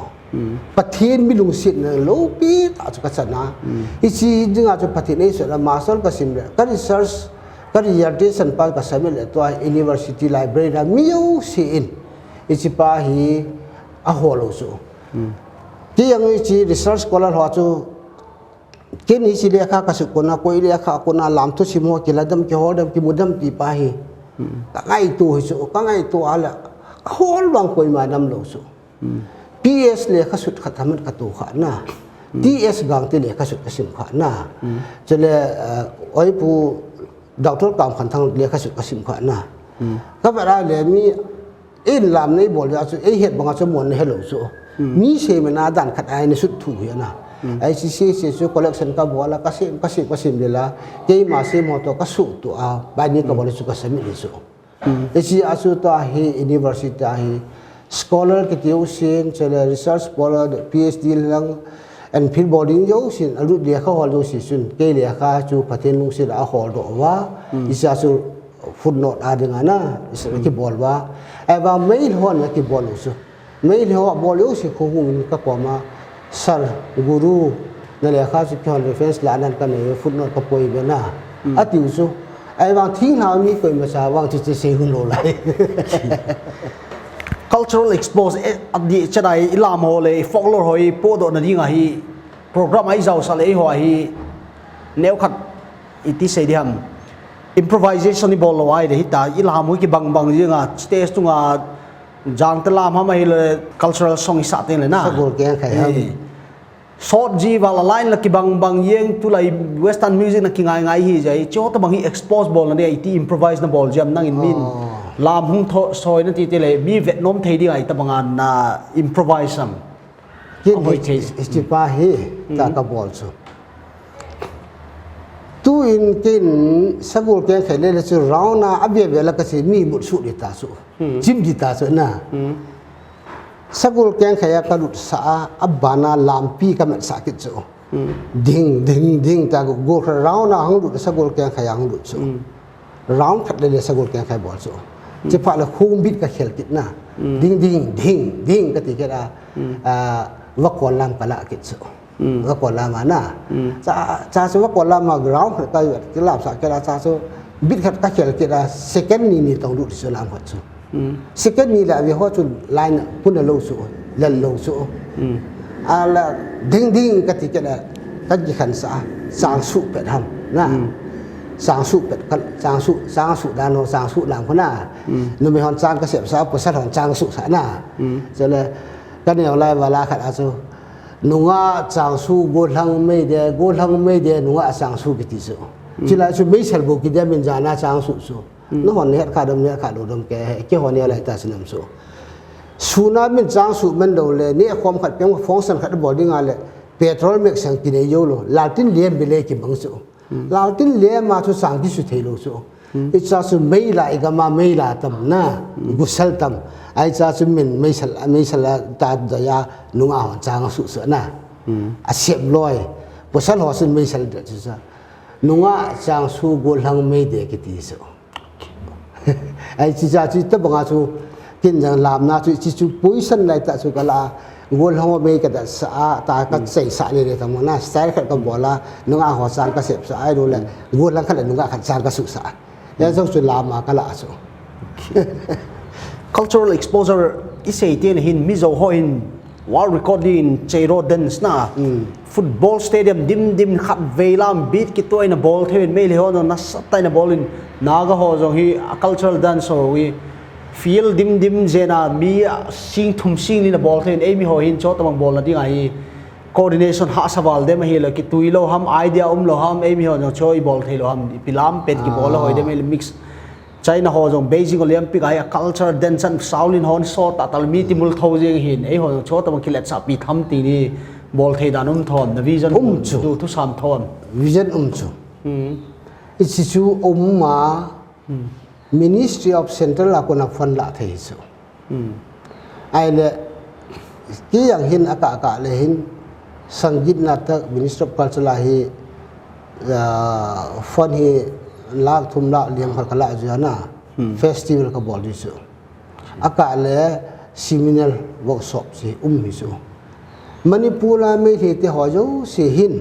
Pathian mi lungsiatna loupi tak chu ka chan a. Hichi dinga chu Pathian ei suahna master ka sim le, ka research, ka dissertation pa ka submit le tua university library a mi zousia'n hichi pa hi a hawm lou chu. Kei ang hichi research scholar ho chu, ken hichi lekha ka sut kon a, koi lekha kon a lam thusim ho kila dam, kihawl dam, kimu dam ti pa hi. Ka ngaihtuah hi chu, ka ngaihtuah a la, ka hawl bang koimah dam lou chu. P S lekha sut khat aman ka tu kha na. T S Gangte lekha sut ka sim kha na. Chule, uh, Oipu Doctor Kamkhanthang lekha sut ka sim kha na. Ka vet a le mi in lam nei bawl a chu, ei het bang a chu muanna helou chu. Mi semna dan khat a i na sut thu hi na. Ai si si si chu collection ka bawl a, ka sem, ka sem, ka sem le la. Keimah sem ho toh ka sutuah a, bai ni ka bawl chu ka submit hi chu. Hichi a chu tua hi university a hi scholar kiti zousia'n, chule research scholar, P H D lang, M Phil bawl ding zousia'n, a lut lekha hawl zousia'n, kei lekha chu Pathian lungsiat a hawl doh ua, hichi a chu footnote a ding a na, hichi a kibawl ua. Ahihvang Meitei hon a kibawl lou chu. Meitei ho a bawl zousia'n khong hung in ka kuama, Sir, Guru, na lekha chu kihon reference la nan ka nei footnote ka poi be na. A tiu chu. Ahihvang thinglhang mi koimah cha vang chu chi sei hun lou lai. Cultural expose, eh, a di chadai i lam ho le, i folklore ho i podohna ding a hi, program a i zausak le i ho a hi, neu khat i ti sei di ham. Improvisation i bawl lou ai le hita, i lam ho kibang bang ding a, stage tunga, jangte lam ham ahi le cultural song i sa teng le na. Sagol keng khai ham. Eh. Sawt ji val a line la kibang bang yeng tulai western music na kingai ngai hi zai. Chih tabang hi expose bawlna dia i ti improvise na bawl ziam nang in min. Oh. Lam hung tho soi na ti te le mi vet nom thei ding ai tabang a na improvise am. Kin a hoih hi thei. Hichi pa hi ta ka bawl chu. Tu in kin sagol keng khai le le chu round a a bia bia la ka si mi mut su di ta chu. Chim di ta chu na. Sagol keng khai a ka lut sa a, a ban a lampi ka met sa kit chu. Ding, ding, ding ta gol round a hang lut sagol keng khai a hang lut chu. Round khat le le sagol keng khai bawl chu. Chipha le khung beat ka khel kit na. Ding, ding, ding, ding ka ti kit a, a, va kol lam ka la kit chu. Va kol lam a na. Cha, cha chu va kol lam a ground khat ka lam sa kit a cha chu beat khat ka khel kit a second ni ni tong lut chu lam khat chu. Second ni la vi ho chu line pun a lou chu, lel lou chu. A la ding ding ka ti kit a ka ki khan sa, chang su pet ham na. Chang su pet ka, chang su, chang su dan ho, chang su lam kho na. Numei hon chang ka sep sa, pasal hon chang su sa na. Chule, ka neu lai vala khat a chu, nungah chang su, gollhang mei de, gollhang mei de, nungah chang su kiti chu. Chilai chu meisel bu ki de min zana chang su chu. Na hon ne het kha dom, ne het kha lou dom ke, ke hon ne lai ta sinam chu. Suna min chang su men dou le, ne khom khat peng function khat bawl ding a le, petrol mek sang ki nei yo lou, laltin liam bi le ki bang chu. Laltin liam a chu chang ki su thei lou chu. I cha chu mei la, i gam a mei la tam na, gusal tam. Ai cha chu min meisel, meisel a ta da ya, nungah hon chang su su na. A sep loi. Pasal ho sin meisel de chu sa. Nungah chang su gollhang mei de kiti chu. Ai chi cha chi tabang a chu kin jang lam na chu chi chu puisan lai ta chu ka la gollhang mei ka da sa a ta ka chei sa le le ta mo na style khat ka bawl a nungah ho chang ka sep sa ai ro le gollhang khat le nungah khat chang ka su sa. Ya zong chu lam a ka la chu. Cultural exposure i sei te na hin Mizo ho hin world record in cheiro dance na. Football stadium dim dim khat vei lam beat ki tuai na bawl thei in mei le ho na sa tai na bawl in Naga ho zong hi a cultural dance ho hi field dim dim zena mi sing thum sing li na bawl thei in ei mi ho hin cho tabang bawl na ding a hi coordination ha sa val dem hi la ki tui lou ham idea um lou ham ei mi ho zong cho i bawl thei lou ham i pilam pet ki bawl lou hoi dem hi la mix China ho zong Beijing Olympic a hi a culture dance an Shaolin hon so ta tal mi ti mul tho zing hin ei ho zong cho tabang ki let sa pi tham ti ni bawl thei dan um thon na vision um chu tu thu sam thon vision um chu. I chi chu um ma Ministry of Central a kona fund la thei chu. Ai le ki yang hin a ka ka le hin Sangeet Natak Ministry of Culture la hi fund hi lak thum lak liam khat ka la zia na festival ka bawl di chu. A ka le seminal workshop si um hi chu. Manipur a Meitei te ho zosia hin,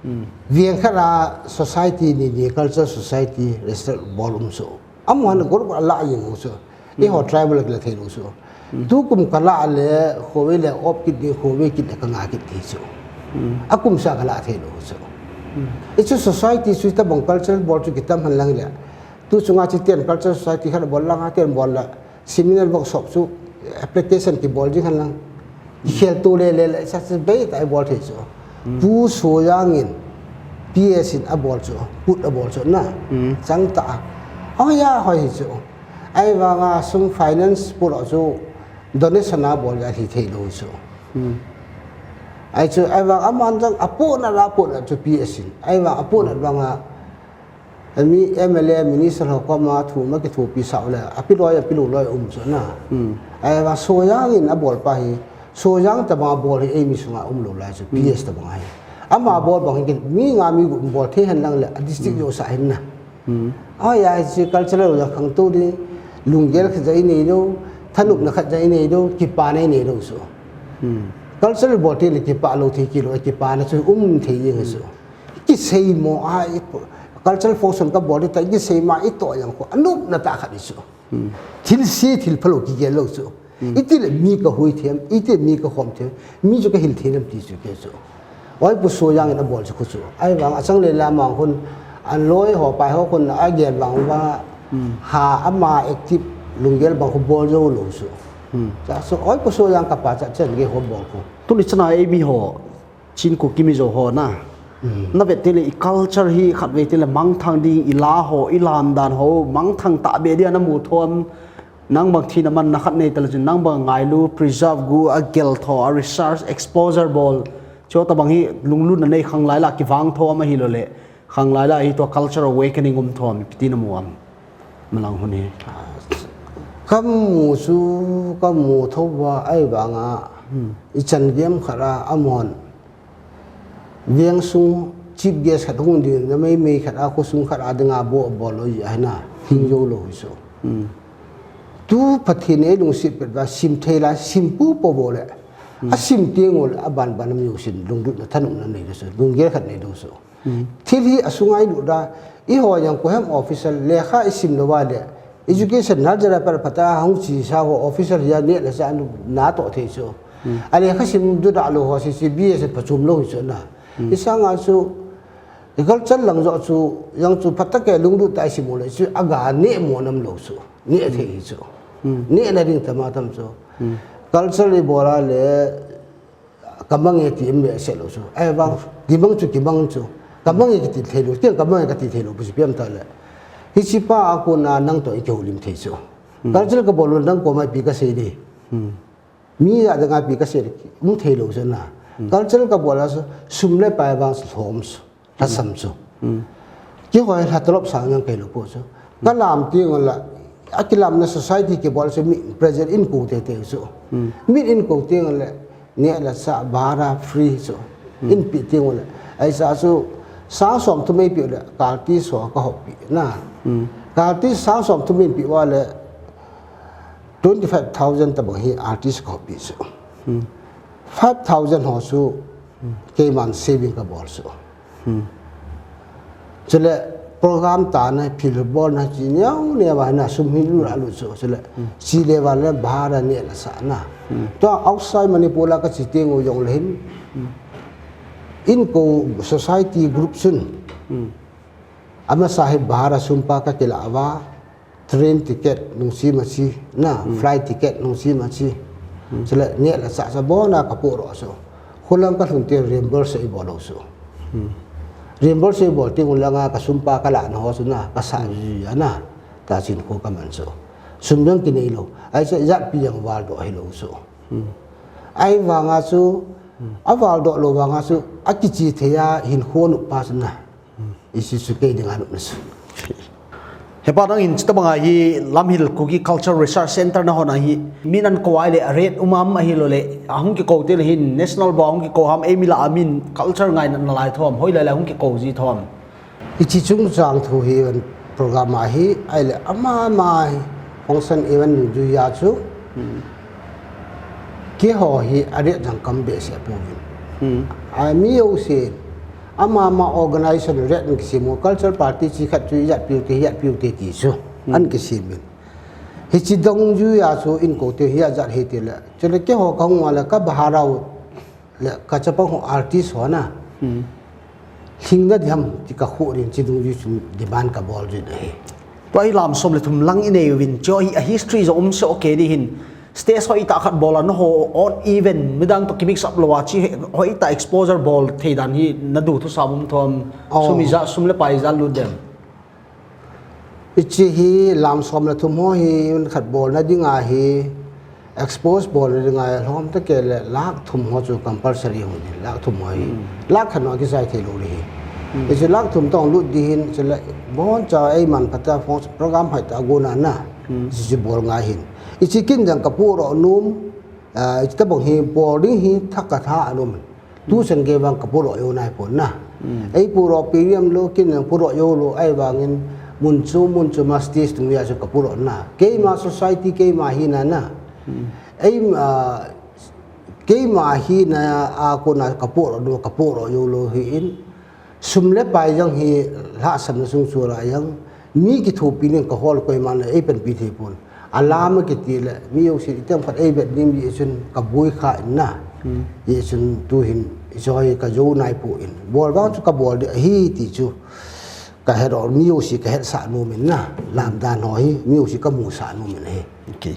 hmm, veng khat a society ni ni, culture society research bawl um chu. Amah na group a la ing chu. I ho tribal la thei lou chu. Hmm. Tukum ka la le, khawvei le op kit ni, khawvei kit le ka ngah kit thei chu. Hmm. A kum sa ka la thei lou chu. Hmm. I chu society chu tabang culture bawl chu kitam han lang le. Tu chunga chi ten culture society khat bawl lang a ten bawl la. Seminal workshop chu application kibawl ding han lang. Kikhel tu le le le sa se bei ta bawl thei chu. Hmm. Pu Soyang in P S in a bawl chu, put a bawl chu na. Hmm. Chang ta. Oh ya, hoi hi chu. Ahivang a sum finance put chu donation a bawl ya hi thei lou chu. Hmm. Ai chu ahivang a man jang a put na la put chu P S in. Ahivang a put na bang a A mi M L A, minister ho koma thu ma kithupi sau le, a pi loi, a pi lou loi um chu na. Hmm. Ahivang Soyang in a bawl pa hi, Soyang tabang a bawl hi ei mi sunga um lou lai chu, hmm, P S tabang hi. Amah bawl bang hi, mi nga mi guk bawl thei han lang le, a district, hmm, zoh sa hin na. Hmm. Ai, ai, si cultural la khang tu di, lunggel khat zai nei lou, thanopna khat zai nei lou, kipahna nei lou chu. Hmm. Cultural bawl thei le kipah lou thei kilou, kipahna chu um thei ding chu. Hmm. Kisei maw a i, cultural function ka bawl di ta, kisei maw i toh yang ko, a nopna ta khat i chu. Hmm. Thil si, thil phalou kigel lou chu. Hmm. I ti le mi ka hui thiam, i ti mi ka khawm thiam, mi chu ka hil thei nam ti chu ke chu. Oi Pu Soyang in a bawl chu khu chu. Ahivang a chang le la mang hun, a loi ho pai ho hun a gel bang ba, hmm, ha ama active lunggel bang khu bawl zou lou chu. Hmm. Cha so oi Pu Soyang ka pa cha chen ge ho bawl khu. Tuni chana ei mi ho Chin Kuki Mizo ho na. Mm. Na vet tile i culture hi khatvei tile mangthang ding, i la ho, i lamdan ho, mangthang ta be dia na mu thou am, nang bang thina man na khat nei tala chin, nang bang ngailu, preserve gu, a gel thou, a research, exposure bawl. Chu tabang hi lunglutna nei khang lai la kivang thou am ahi lou le. Khang lai la hi tua culture awakening um thou am, pi ti na mu am. Malang hun hi. Ka mu chu, ka mu thou va ahivang a. Hmm. I chan game khat a, amon. Veng sung chief guest khat hung ding, na mei mei khat a, khosung khat a ding a bo, bo lou i ai na, hing zou lou i so. Hmm. Tu Pathian ei lungsit pet va, sim thei la, sim pu po bo le. Hmm. A sim tiang ol, a ban ban mi usin, lunglutna thanopna nei lou so, lunggel khat nei lou so. Hmm. Thil hi a sungai lut da, i ho yang ko hem official, lekha i sim lou va le. Education na jara per pata hong chi sa ho official ya ne la sa nu na to thei so. Hmm. A lekha sim du da lou ho si si B S pa chum lou so na. Hmm. I sang a chu, i culture lang zo chu, yang chu pata ke lunglut ta i sim lou chu, a ga ne mo nam lou so. Ne thei so. Hmm. Ne na ding tama tam so. Hmm. Culture i bola le, ka mang e ti em le se lou chu. Ahivang, ki mang chu, ki mang chu. Ka mang e ki ti thei lou, tiang ka mang e ka ti thei lou, pusi piam ta le. Hichi pa a kona nang to i ke holim thei chu. Hmm. Culture ka bol nang ko mai pi ka sei di. Hmm. Mi ya dang a pi ka sei di, mu thei lou chu na. Hmm. Culture ka bol a chu, sum le pai bang chu lhom chu. Lhasam chu. Hmm. Ki hoi hla tolop sang yang kei lou po chu. Ka lam ti ngol la, a kilamna society kibol chu mi present in ko te te chu. Hmm. Mi in ko ti ngol le, ne la sa bara free chu. Hmm. In pi ti ngol le. Ai sa chu, sang som tu mei pi le, kal ti so ka hop pi na. Hmm. Kal ti sang som tu mei pi va le, twenty five thousand ta bang hi artist ka hop pi chu. Hmm. Five thousand ho chu, hmm, keiman saving ka bol chu. Hmm. Chule program ta na phil bol na chi neu neu va na sum hi lu la lu chu. Chule, hmm, chi le va le bhara ne la sa na. Hmm. To outside Manipur la ka chi teng u yong le hin. Hmm. In ko society group sun. Hmm. Ama sa hi bhara sum pa ka kila va. Train ticket nung si ma si, na, hmm, flight ticket nung si ma si. Hmm. Chule, ne la sa sa bo na ka pu ro so. Khulang ka lhun te reimburse i bol lou so. Hmm. Reimburse i bol ti ngul la nga ka sum pa ka la na ho so na, ka sa, hmm, ji ya na. Ta chin ko ka man so. Sum yang ki nei lou. Ai sa ya pi yang val do hi lou so. Hmm. Ahivang a chu, hmm, a val do lou vang a chu, a kichi thei a hin khon u pa so na. Hmm. I si su kei ding a nup na su. Hepa nang in chita bang a hi Lamhil Kuki Culture Research Center na hon a hi. Min an ko ai le a rate um am ahi lou le. A hung ki ko te le hin national ba hung ki ko ham ei mi la a min culture ngai na, na lai thou am. Hoi lai lai hung ki ko ji thou am. I chi chung chang thu hi an program a hi. Ai le ama ama hi function event nu ju ya chu. Hmm. Keiho hi a rate zang kam behseh pouvin. Hmm. A mi jousen, ama ma organization rate in kisim uh, cultural party chi khat chu i zat piu te, i zat piu te ti chu, Hmm. an kisimin. Hichi dungzui a chu in kou te hi a zat hi te le. Chule keiho ka hung a le ka bhara uh le ka chapang ho artist ho na. Hmm. Hling na diam ti ka khu rin chi dungzui chu demand ka bawl zui na hi. Tua hi lam sawm le thum lang i nei uvin, chu hi a history zong um sawm kei di hin. Stage hoih tak khat bawl a na ho, odd even, midang toh ki mix up lou a chi hoih tak exposure bawl thei dan hi na duh thusam um tuam, Oh. sum i zat, sum le pai i zat lut diam. Hichi hi lam sawm le thum ho hi, un khat bawlna ding a hi, expose bawlna ding a hi, hlawm ta kei le lak thum ho chu compulsory hong di, lak thum ho hi. Hmm. Lak khat na kisai thei lou di hi. Hmm. Hichi lak thum tawh lut di hin, chule bon cha ei man pata program hoih tak a guna na. Hmm. Hichi bawl ngai hin. Hichi kin zang ka pu ro num, ah, hichi tabang hi bawl ding hi thak ka tha a num. Tu chan gei vang ka puro yo nai pon na. Mm. Ei puro periam lo kin nang puro yo lo ai vangin mun chu mun chu ma stage tung ya chu ka puro na. Keima society keima hi na na. Mm. Ei, ah, keima hi na a ko na ka puro lo ka puro yo lo hi in. Sum le pai zang hi hla sam na sung chu la yang. Mi kithupi ning ka hol koi man ei pen pi thei pon. A lam a kiti le, mi jousen i tem khat ei bet ning di chun ka bui kha in na. Hmm. Di chun tu hin i zoi ka zo nai pu in. Bawl vang chu ka bawl di hi ti chu. Ka het ro mi jousen ka het sa nu min na. Lam dan ho hi, mi jousen ka mu sa nu min hi. Okay.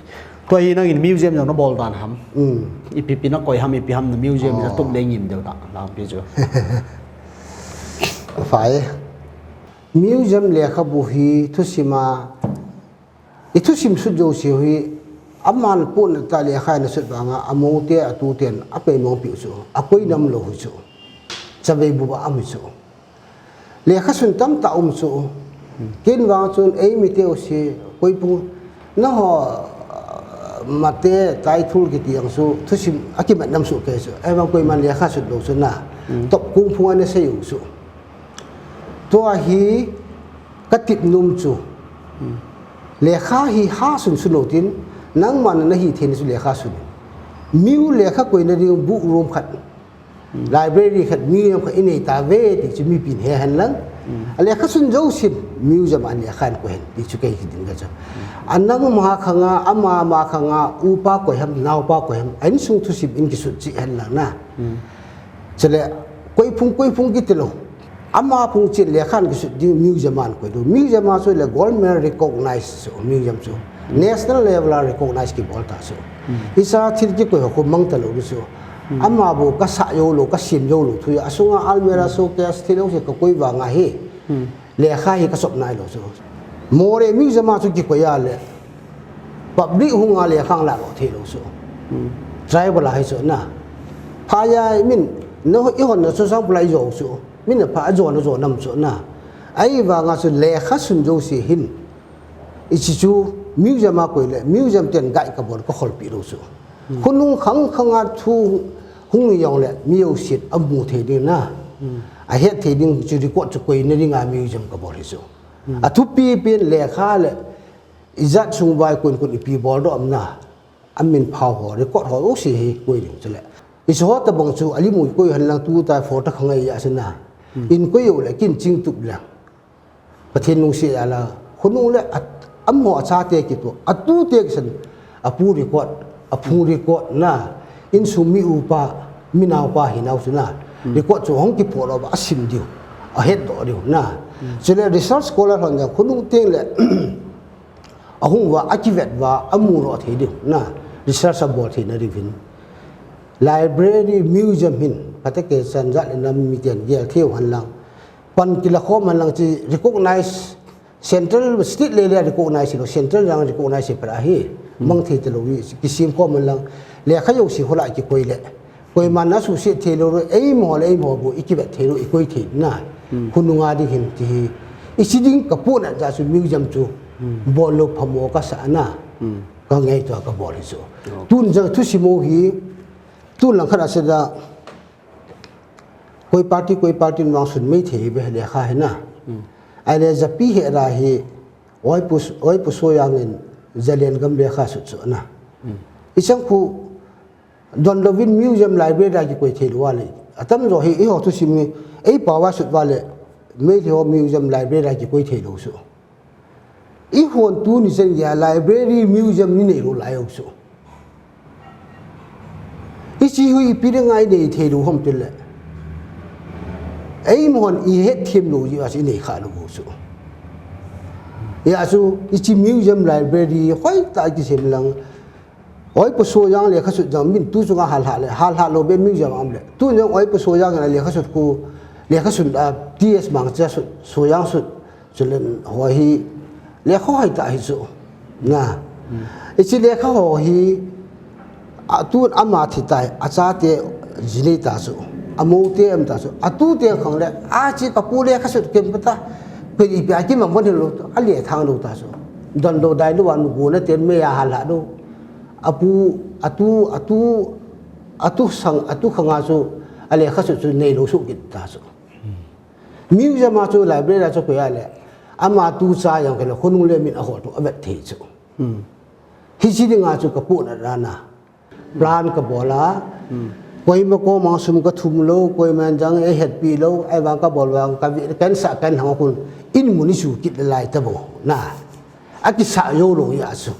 Tua hi nangin museum zong na bawl dan ham. Hmm. I pi pi na koi ham, i pi ham na museum na Oh. tup le ngim deuh ta. Lam pi chu. Fai. Museum lekhabu hi thusim a, i thusim sut zosia hi, aman pun ta lekha na sut vanga, a mou te a tu ten, a pei mong piu su, a koi nam lo hu su, chavei bu ba am su. Lekha sun tam ta um su, kin vang chun ei mi te u si, koi pu, na ho, mate, tai thul ki tiang su, thusim, a ki mat nam su ke su, ei vang koi man lekha sut lo su na, Mm. top kung phung a na sei u su. Tua hi ka tip num chu. Hmm. Lekha hi ha sun sun lo tin, nangman na hi thein chu lekha sun. Miu lekha koina ding book room khat. Hmm. Library khat, museum khat i nei ta ve ti chu mi pin he han lang. Hmm. A lekha sun zo sim, museum an lekha an ko hen ti chu kei hi ding ka chu. Hmm. A nang ma khanga, ama ma khanga, upa koi ham, naupa koi ham, an sung thusim in ki sut chi han lang na. Hmm. Chule, koi phung, koi phung ki ti lo. Ama phung chin lekha an ki sut ding museum an koi ding. Museum a chu le gold medal recognize su, museum chu. National level a recognize ki bawl ta su. Hmm. Isa thil ki koi ho ko mang ta lo su. Hmm. Ama bu ka sa yo lo, ka sim yo lo thu ya. A sunga almirah showcase thil lo se ka koi vang a hi. Hmm. Lekha hi ka sop nai lo su. More museum a chu ki koi a le. Public hung a lekha la lo thei lo su. Hmm. Tribal a hi su na. Pha ya min, no i hon na su sang pulai zo su. Min na pha a zo na zo nam su na. Ai vang a chu lekha sun zo si hin. I chi chu museum a koi le, museum ten gai ka bol ka khol pi lo su. Hmm. Khonung khang khang a thu hung yong le, mi yo sit a mu thei ding na. Hmm. A het thei ding chu record chu koina ding a museum ka bol hi su. Hmm. A thupi pen lekha le, i zat sung vai kun kun i pi bol do am na. A min phau ho, record ho, u si hi koi ding chu le. I so ho ta bang chu, a li mu koi han lang tu ta photo khang ai ya sin na. Hmm. In koi yo le, kin ching tup le. Pathian lungsi a la, khonung le, a, am ho a cha te ki tu, a tu te ki san, a pu record, a phung record na, in sung mi upa, mi naupa hi nau su na. Hmm. Record chu hong ki pho lo ba, a sim diu, a het do diu na. Hmm. Chu le research scholar hon ya, khonung teng le, a hung va, a ki vet va, a mu lo thei diu na. Research a bol thei na ri vin. Library, museum hin, pate ke san zat le nam mi tian gel theu han lang. Pan ki la khom han lang chi recognize, central, state le le recognize lo, central lang recognize pra hi. Hmm. Mang thei te lo hi, ki sim khom han lang. Le kha yo si hola ki koi le. Koi man na su se thei lo, ei mo le ei mo bu, i ki vet thei lo, i koi thei na. Hmm. Khonung a ding hin ti hi. I si ding ka pu na za su museum chu. Hmm. Bol lo pha mo ka sa na. Hmm. Ka ngei tua ka bol hi su. Oh. Tun zang thusim u hi, tun lang khat a se da, koi party, koi party nuang sun mei thei be lekha hi na. Hmm. Ai le zapi he ra hi, oi pu, oi pu so yang in zalen gam lekha sut su na. Hmm. I chang khu, Donlou in museum library a kikoi theilou a leh. A tamzaw hi, i hou thusim hi, ei pau a sut ua leh, Meitei ho museum library a kikoi theilou suh. I hon tuni chan gei a library museum i neilou lai uh suh. I chi hui i pi ding a i nei theilou hom tel leh. Ei mohon i hetthiam lou i a si nei kha lou uh suh. I a suh, i chi museum library, hoihtak kisem lang. Oi pu so yang leh kha sut jang min tu sunga hal ha leh, hal ha lou ben museum a om leh. Tu jang oi pu so yang leh kha sut ku, leh kha sut, ah, T S Mangcha sut, so yang sut, sut len ho hi, leh kha hoihtak hi suh. Na. I chi leh kha ho hi, a tu ama thi tai, a chate zi nei ta suh, a moute om ta suh, a tute khang leh, a chi ka pu leh kha sut kem pa ta, pe i pe a ki mang bon hi lou, a leh thang lou ta suh. Donlou dai lou wan gu na ten me a hal ha lou. A pu, a tu, a tu, a tu sang, a tu khang a suh, a leh kha sut suh neilou suh kit ta suh. Museum a chu library a chu koi a leh. Ama tu cha yang kele khonung leh min a hol tu a vet thei chu. Hichi ding a chu ka pu na rana. Plan ka bawl a. Koima koma sum ka thum lou, koima jang ei hetpih lou, ei vang ka bawl vang ka vi, kan sa kan hang kun. In mun i su kit lai ta bo. Na. A kisa yo lou ya su.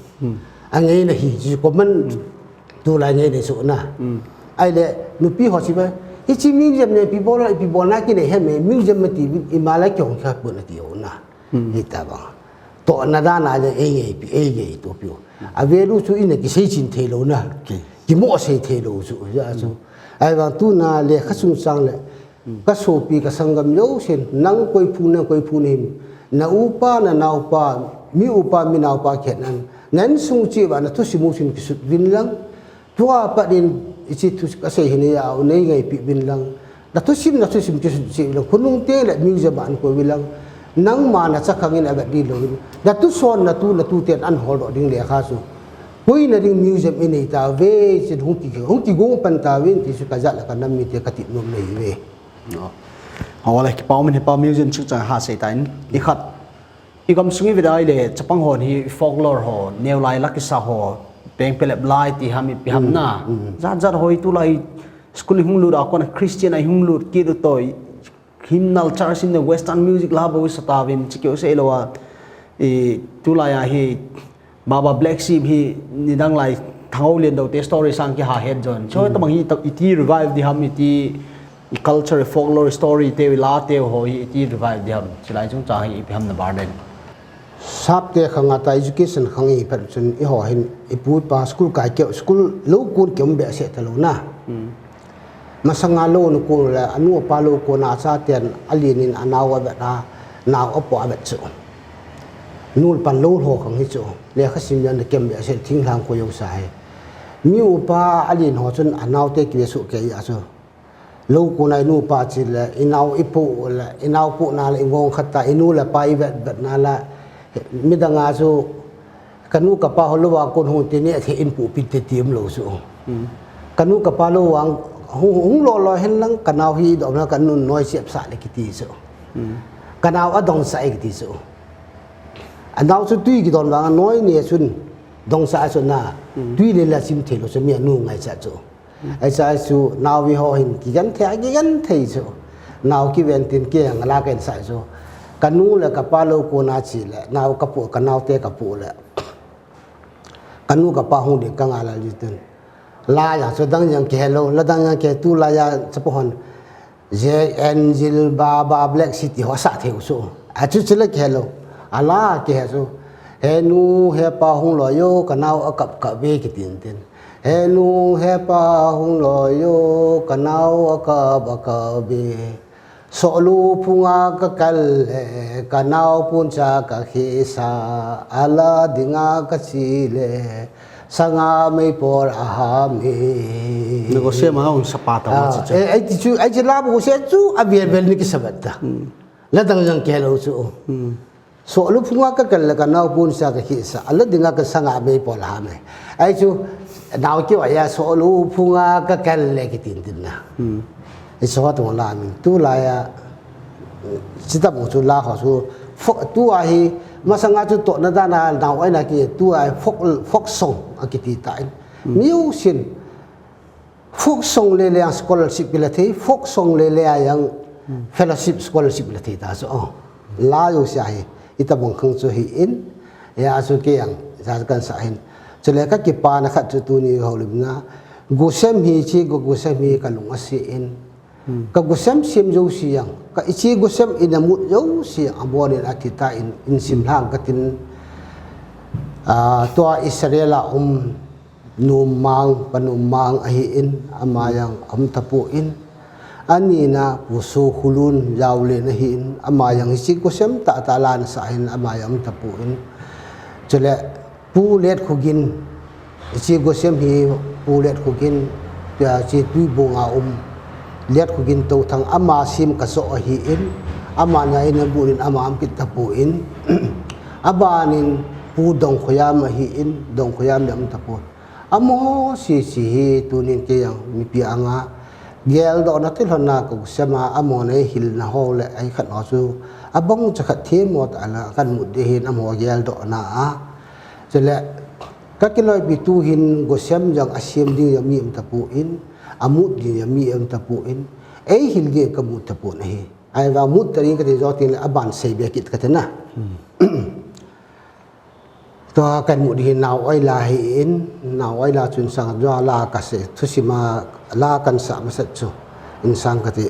A ngeina hi chu ko man. Tulai ngeina su na. Ai leh, nupi ho si ba. Hichi museum ne pi bawl, pi bawl na ki ne he me, museum ma ti, i ma la kyong kha pu na ti o na. Hi ta ba. Tohna dan a leh ei ngei pi, ei ngei to pi o. A value chu i na kisei chin theilou na. Ki mo sei theilou chu, ya chu. Ai vang tu na leh kha sung sang leh. Ka sopi ka sanggam zousen, nang koi phung nang koi phung him. Na upa, na naupa, mi upa, mi naupa khen an. Nan sung chi ba na thusim uh sin kisut vin lang. Tua pat in i chi thu ka sei hi ni a u nei ngei pi vin lang. Na thusim, na thusim kisut chi vin lang. Khonung te leh museum an koi vin lang. Nangma na chakhang in a gat di lou in. Na tu son, na tu, na tu ten an hol ding leh kha su. Koi na ding museum i nei ta ve, sin hung ki, hung ki gong pan ta vin, ti su ka zat leh ka nam mi te ka tip nom nei ve. Ho leh, kipak min hi pa museum chungchang ha sei ta in. I khat, i gam sung i ve dai leh, chapang hon hi folklore ho, neu lai lak kisa ho, peng pelep lai ti ham i pi ham na. Zat zat ho i tulai school i hung lut a kon Christian a i hung lut kit uh toi. Hymnal church in the western music la bo sa ta vin chi keu sei lou a. I tulai a hi Baba Black Sheep hi nidang lai Thangou Liandou te story sang ki ha het zon. Cho ta bang hi ta, i ti revive di ham i ti i culture folklore story te i la te ho hi i ti revive di ham. Chilai chungchang hi i pi ham na bar den. Sap te khang a ta education khang i phat chun i ho hin i pu i pa school kai keu school lou kun kem be se ta lou na. Masanga lou nu kun leh, a nu a pa lou kun a cha ten a lin in a nau a vet a, nau a pua a vet chu. Nu leh pa lou ho khang hi chu. Leh kha sim yan kem be se thing hlang ko yo sa he. Mi upa a lin ho chun a nau te ki ve su ke ya chu. Lou kun a i nu pa chi leh, i nau i pu leh, i nau pu na leh, i ngong khat ta, i nu leh pa i vet vet na leh, midang a chu, Ka nu ka pa ho lou a kon hong te ne the in pu pi te ti om lou su. Ka nu ka pa lou ang hong, hong lou lou hen lang ka nau hi dom na ka nu noi siap sa leh ki ti su. Ka nau a dong sa e ki ti su. A nau su tui ki don vang noi ne sun dong sa su na. Tui leh la sim thei lou su mi a nu ngai sa su. Ai sa su nau vi ho hin ki gan thei, ki gan thei su. Nau ki ven tin ki ang la ken sa su. Ka nu leh ka pa lou kon a chi leh, nau ka pu, ka nau te ka pu leh. Ka nu ka pa hong ding ka nga la li tun. La ya chu dang yang ke lou, la dang yang ke tu la ya sa po hon. Ze Angel Baba Black City ho sa thei su. A chu chu leh ke lou. A la ke su. He nu he pa hong lou yo, ka nau a kap kap ve ki tin tin. He nu he pa hong lou yo, ka nau a kap a kap ve. Soh lu phung a ka kal leh, ka nau pun cha ka khih sa, a la ding a ka chi leh, sang a mei pawl a ham e. Ni ko se ma hong sa pa ta ma chi cha. Eh, ai ti chu, ai chi la bu se chu, a vial vial ni ki sa vat ta. La dang yang ke lou chu. Soh lu phung a ka kal leh ka nau pun cha ka khih sa, a la ding a ka sang a mei pawl a ham e. Ai chu, nau ki wa ya soh lu phung a ka kal leh ki tin tin na. I so tu la min tu la ya, chi ta bu chu la ho chu, fo-, tu a hi, masang a chu tohna dan a nau ai na ki tu a hi folk, folk song a ki ti ta in. Miu sin, Folk song leh leng scholarship i la thei, folk song leh leng fellowship scholarship i la thei ta chu. Oh. La yo sia hi, i tabang khang chu hi in, ya chu kei ang, za kan sa hin. Chuleh ka kipahna khat chu tuni houlimna. Gosem hi chi, go gosem hi ka lung a si in. Ka gosem siam zo si yang, ka i chi gosem in a mut zo si yang, a bawn in a thita in, in sim hlang ka tin. Ah, tua Israel a um Nuam Mang, Pa Nuam Mang ahi in, ama yang om tapu in. A nihna Pu Su Khulun Yau Len ahi in, ama yang hichi gosem taktak la na sa in, ama yang om tapu in. Chuleh Pu Let Khugin, hichi gosem hi Pu Let Khugin, pia chi Tuibung a um. Let Khugin Touthang ama sim ka zoh ahi in, ama na in a bul in ama om kit tapu in. A ban in Pu Dong Khoyam ahi in, Dong Khoyam leng om tapu. Amaho sisi hi tunin kei ang mipi anga geldohna thil hon na ka gosem a, amaho na i hilna ho leh a i khat ho chu a bang cha khat thei mawk a la kan mut di hi in amaho geldohna a. Chuleh ka kiloipi tuhin gosem zang a siam ding a mi om tapu in, a mut ding a mi om tapu in, ei hil ding ka mut tapu na hi. Ai va mut ta ding ka ti zo tin leh a ban sei be kit ka te na. Tua kan mut hi Nau Oi La hi in, Nau Oi La chun sang zua la ka se, thusim a la kan sa masa chu, in sang ka ti.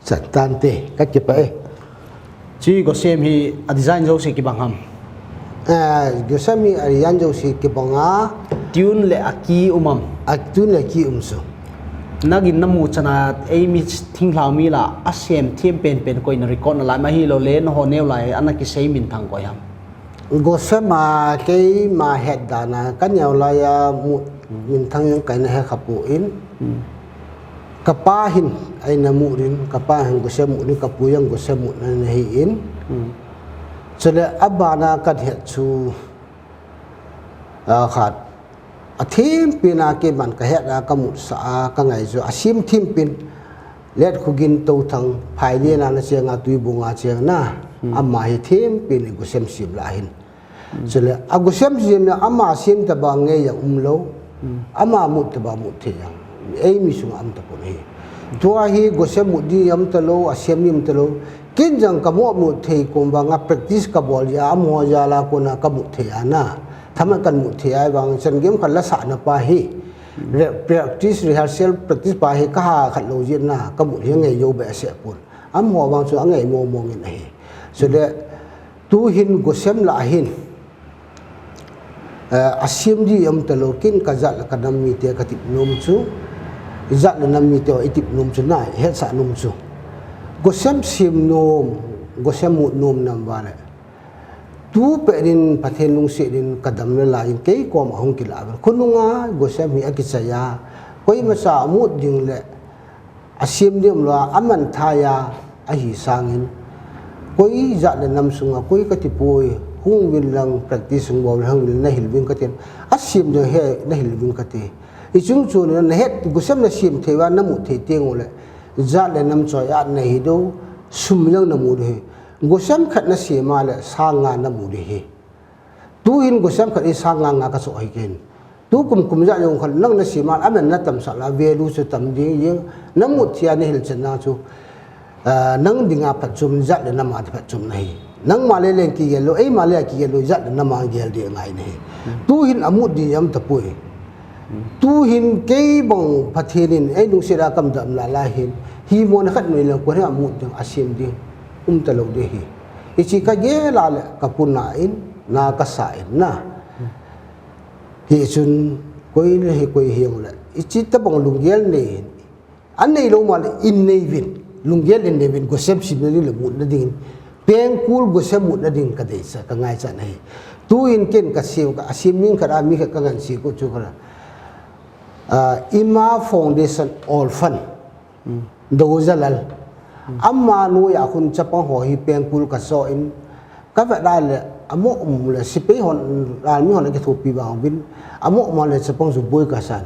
Chan tante, ka kipah e. Chi gosem hi a design zosia kibang ham? Eh, gosem hi a design zosia kibang a. Tune leh a key um am? A tune leh key um chu. Na gin na muh chan a ei mi thinglhang mi la a sem thiam penpen koi na record na lai mah hilou leh na hon neu lai ana kisei minthang koi ham? Gosem a keima het dan a ka neu lai a muh minthang yang ka na he kha pua in. Hmm. Ka pa hin ei na muh din, ka pa hin gosem muh din, ka pu yang gosem muh na hi in. Hmm. Chuleh a ban a ka het chu, a khat a thim pin a keiman ka het a ka mut sa a ka ngai chu a sim thim pin. Let Khugin Touthang, Phailian a na chiang a Tuibung a chiang na. Hmm. Ama hi thim pin i gosem sim la hin. Hmm. Chuleh a gosem sim na ama sim ta bang ngei yang um lou. Hmm. Ama mut ta bang mut thei yang. Ei mi sung a om tapu hi. Tua hi gosem mut di om ta lou, a siam di om ta lou. Ken zang ka mut mut thei kum bang a practice ka bawl a, amaho zala kona ka mut thei a na. Thaman kan mut thei a bang chan game kan la sa na pa hi. Re-, practice, rehearsal, practice pa hi ka ha khat lou zin na, ka mut hi ngei yo be se pun. Amaho bang chu a ngei mong mong in ahi. Chuleh, tuhin gosem la hin, eh, a sim di om ta lou ken ka zat leh ka nam mite ka tip nuam chu, zat leh nam mite i tip nuam chu na, het sa nuam chu. Gosem sim nuam, gosem mut nuam nam va leh. Tu peh din Pathen lungsi din ka dam leh lai in kei kom a hong kila. Khonung a gosem hi a kichai a. Koi masa a mut ding leh a sim di om lou a, a man thei a, ahi sangin. Koi zat leh nam sung a, koi ka ti poi, hung vin lang practice hung bawl, hung vin na hil vin ka tin. A sim di he na hil vin ka ti. I chung chu na het, gosem na sim thei va, na mut thei teng uleh. Zat leh nam choi a na hi dou, sum yang na mut dou hi. Gosem khat na sim a leh sang nga na mut dou hi. Tuhin gosem khat i sang nga nga ka zoh hi ken. Tu kum kum zah zong khat nang na sim a, a man na tam sa la, value chu tam ding, na mut thei a na hil chan na chu, ah, nang ding a phatchom zat leh nam a di phatchom na hi. Nangmah leh leng kigel lou, eimah leh kigel lou, zat leh nam a gel di ngai na hi. Tuhin a mut di om ta poi. Tuhin kei bang Pathen in ei lungsi a kam dam la la hin. Hi mo na khat noi la ko hi a mut ding a sim ding. Um ta lou di hi. Hichi ka gel a leh ka puna in, na ka sa in na. Hichun koi le hi koi hiang le. Hichi tabang lunggel nei in. A neilou mah leh in nei vin. Lunggel in nei vin, gosem simna ding leh mutna ding. Pengkul gosem mutna ding ka deihsa, ka ngaihsahna hi. Tu in ken ka sim, ka sim ning khat a mi khat ka ngan si ko chu kha. Ah, Ima Foundation Orphan. Doza Lal. Ama nuai a khun chapang ho hi pengkul ka sawh in, ka vet a leh a moh um leh sipai hon, army hon a kithupi bang vin, a moh um leh chapang zu buai ka san.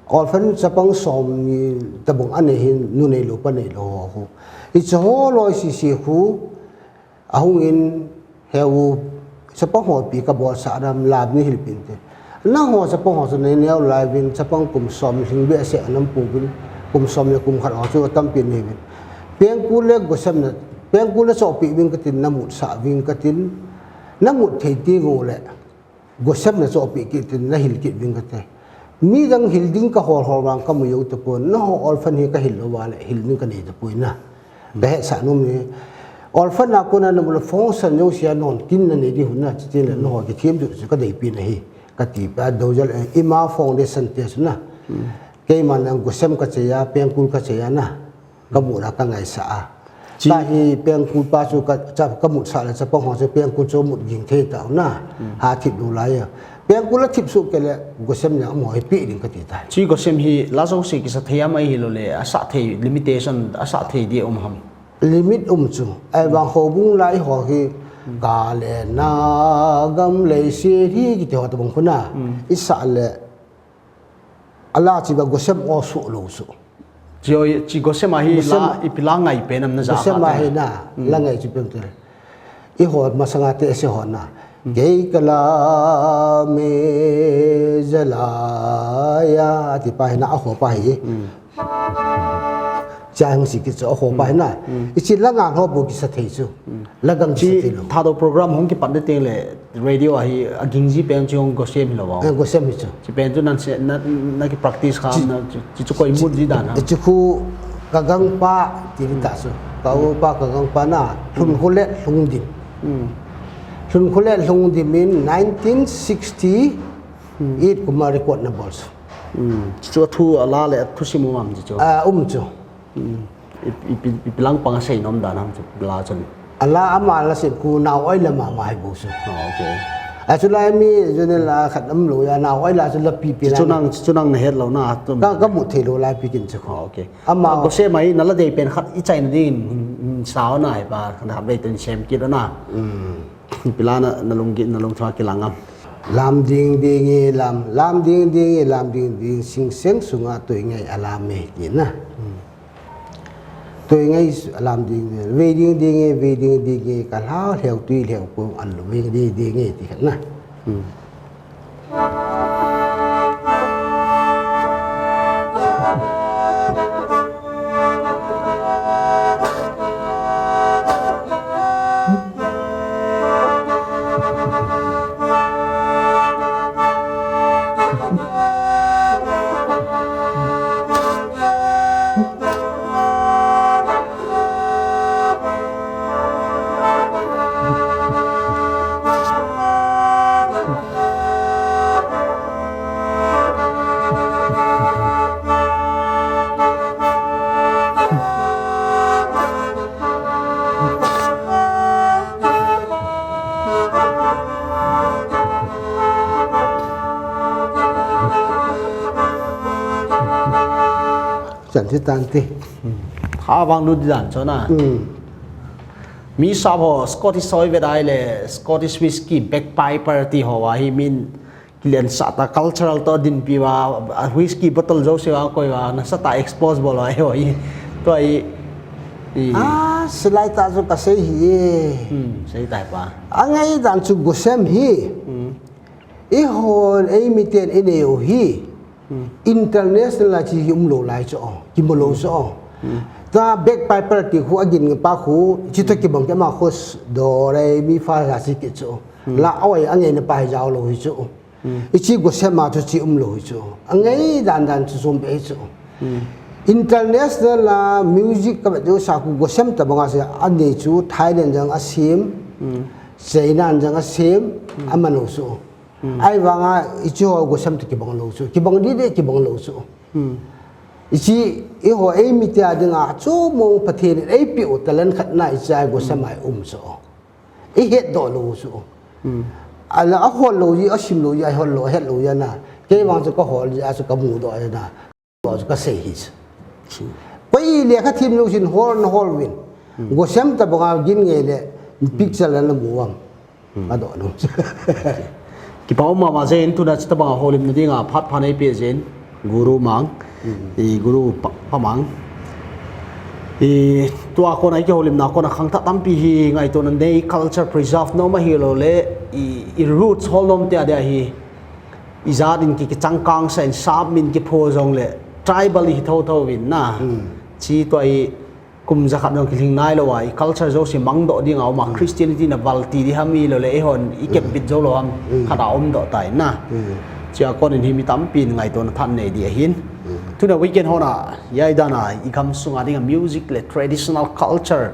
Orphan chapang sawmnih tabang a nei hi, nu neilou pa neilou ho khu. Hichi ho loi sisi khu, a hong in, heu, chapang ho pi ka bawl sa ram lam ni hilh pin te. Na ho chapang ho chu nei neu lai vin, chapang kum sawm hing be se anam pu vin, kum sawm leh kum khat ho chu tampi nei vin. Pengkul leh gosem na, pengkul leh chohpih vin ka tin, na mut sa vin ka tin, na mut thei ti ngou leh. Gosem na chohpih kit in na hilh kit vin ka te. Mi dang hilh ding ka hol hol vang ka mu zou ta pon, na ho orphan hi ka hilh lou a leh, hilh ding ka nei ta poi na. Ka hehsa nuam ni. Orphan a kon a na mu leh function zou sia non kin na nei di hun na, chitin leh na ho kithiam chu ka deihpih na hi. Ka ti pa Doza Lal, eh, Ima Foundation te chu na. Keimah nang gosem ka chei a, pengkul ka chei a na. Ka muh a ka ngaihsa a. Chi- Ta hi pengkul pa chu ka, cha-, ka mut sa leh chapang ho chu pengkul chu mut ging thei ta na. Ha thip lou lai a. Pengkul a thip suh kei leh gosem nia mo hi pi ding ka ti ta. Chi gosem hi la zosia kisa thei a mai hi lou leh, a sa thei limitation, a sa thei di um ham. Limit um chu. Ai bang ho bung lai ho hi ka le na gam lei si hi ki te ho tabang khu na. I sa leh a la chi ba gosem o su lou su. Chi oi, chi gosem a hi la, i pi la ngai pen am na za gosem a hi na, la ngai chi pen te. I ho masanga te se ho na. Kei ka la me za la ya, ti pa hi na, a ho pa hi. Chang si ki chu a ho pa hi na. I chi la ngan ho bu kisa thei chu. La gang kisa thei lou. Thadou program hong kipan de teng leh radio a hi a ging zi pen chu hong gosem hi lou a. Eh, gosem hi chu. Chi pen chu nan se, na, na ki practice kha, chi, na, chi, chi chu koi mut zi dan ha. Chi khu ka gang pa ti ta chu. Ka u pa ka gang pa na, Hlun Khu Let Hlung Dim. Hlun Khu Let Hlung Dim in nineteen sixty-eight kum a record na bawl chu. Chi chu a thu a la leh a thusim um am chi chu. Ah, um chu. I, i, i, i pilang pang a sei nom dan ham chu la chun. A la ama la sim khu nau oi la mama hi bu su. Oh, okay. A chu lai mi jun la khat am lou ya nau oi la chu la pi pi. Chu nang, chu nang na het lou na tu. Ka, ka mu thei lou lai pi kin chu. Oh, okay. Ama gosem a hi na la dei pen khat i chai na ding in, in sao na hi pa, khan ha bei tun sem ki na. Pi la na, na lung ki, na lung thua ki lang am. Lam ding ding i lam, lam ding ding i lam ding ding, sing seng sunga tui ngai a lam e, ti na. Tui ngai su-, a lam ding ding, vei ding ding i, vei ding ding i, ka hlau hleu tui hleu pung an lu vei ding ding i, ti khat na. Chan thi tan ti. Kha bang lut dan chon a. Mi sap ho Scottish soi ve dai le Scottish whisky bagpiper ti ho a hi min kilian sa ta cultural to din pi wa, a whisky bottle zo se wa koi wa na sa ta expose bol wa ho hi. To i, i. Ah, silai ta zo ka sei hi e. Sei ta pa. A ngai dan chu gosem hi. I hon ei mi ten i neu hi. International la chi hi um lou lai chu, ki mu lou chu. Ta bagpiper ti khu a gin pa khu, chi ta ki bang ke ma khu s-, do re mi fa la si ki chu. La oi a ngai na pa hi zau lou hi chu. I chi gosem a chu chi um lou hi chu. A ngai dan dan chu som be hi chu. International a music ka vet uh sa ku Gosem tabang a se a nei chu Thailand zang a sem, China zang a sem, a man uh su. Ai vang a i chi ho Gosem tu kibang lou su, kibang di de kibang lou su. I chi i ho ei mi tia ding a chu mong Pathen ei pi uh talent khat na i chi ai Gosem ai um su. I het doh lou su. Ala a hol lou i a sim lou i a hol lou het lou i a na. Kei vang chu ka hol i a chu ka mu doh i a na. Ka sei hi. Pai le ka thim lu sin hol na hol win. Gosem tabang a gin ngei le picture la na mu am. A doh nu. Kipa um mahmah zen, tuna chi tabang a holimna ding a phat pha nei pe zen. Guru Mang. I Guru Pa, Pa Mang. I tua kona i kihoulimna kona khangthah tampi hi ngaihtuahna nei, culture preserve nuam ahi lou le i, i roots hol nuam te a dia hi. I zat in ki, kichangkang sa in sap min kipho zong le tribal i thotho in na. Chi tua i kum zakhat zong kilhing nai lou a, i culture zosia mang doh ding a om a, Christianity na val ti di ham i lou le, ei hon i kep bit zou lou ham, khat a om doh ta in na. Chia kon in hi mi tampi in ngaihtuahna than nei di ahin. Tuna weekend hon a, i ai dan a, i gam sung a ding a music le traditional culture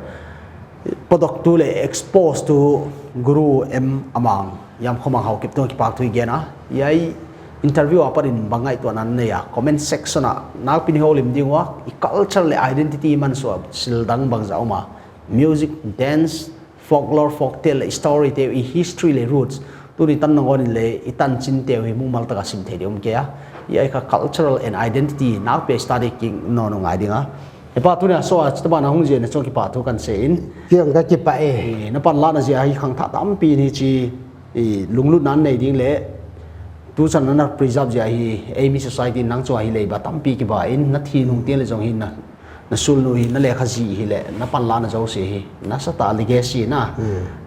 podok tu le expose tu Guru M Amang, Yam Khomang Haokip tu kipak thu i gen a. I ai interview a pat in bang ngaihtuahna nei a comment section a nakpi in houlim ding ua, i culture le identity man sua sil dang bangzah om a. Music, dance, folklore, folktale le story te, i history le roots. Tuni tan nangon in le, i tanchin te hi mumal taka sim thei di om kei a. I ai ka cultural and identity nakpi study king no no ngai ding a. Hepa, tuni a so a chita bana hung zen a chong kipa thu kan se in. Kiang ka kipa e. Eh, na panlahna zia hi khangthah tampi ni chi, eh, lunglutna nei ding le, tu chan na preserve zia hi, ei mi society nang chua hi lei ba tampi kiba in, na thi nung tiang le zong hi na, na sul nu hi, na lekha zi hi le, na panlahna zosia hi, na sata legacy na,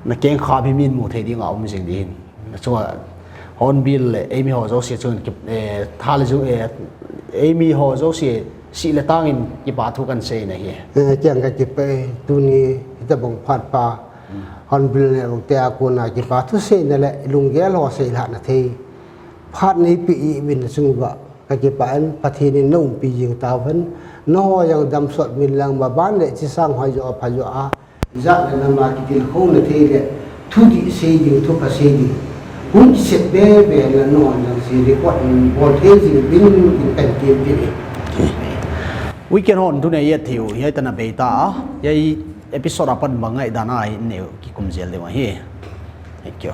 na keng kha bi min mu thei ding a om zing di hin. Na chunga Hornbill le ei mi ho zosia chun ki, eh, tha le zu, eh, ei mi ho zosia si le tang in kipa thu kan se na hi. Eh, kiang ka kipa e, tuni hita bang phat pa. Hornbill le bang te a kona kipa thu se na le lunggel ho se la na thei. Phat nei pi i win na chung ba. Ka kipa in Pathen in na umpi jing ta ven, na ho yang dam sot min lang ba ban le chi sang hoi zo a pha zo a. Zat le na ma ki til khong na thei le, thu di sei ding, thu pha sei ding. Hun set be be na no yang si record in bol thei ding ding in kan kien kien e. Weekend hon tuni a i et thiu, hiai tan a bei ta a, hiai episode a pan bang ngaihdan na i neu kikum zel deuh ahi. Thank you.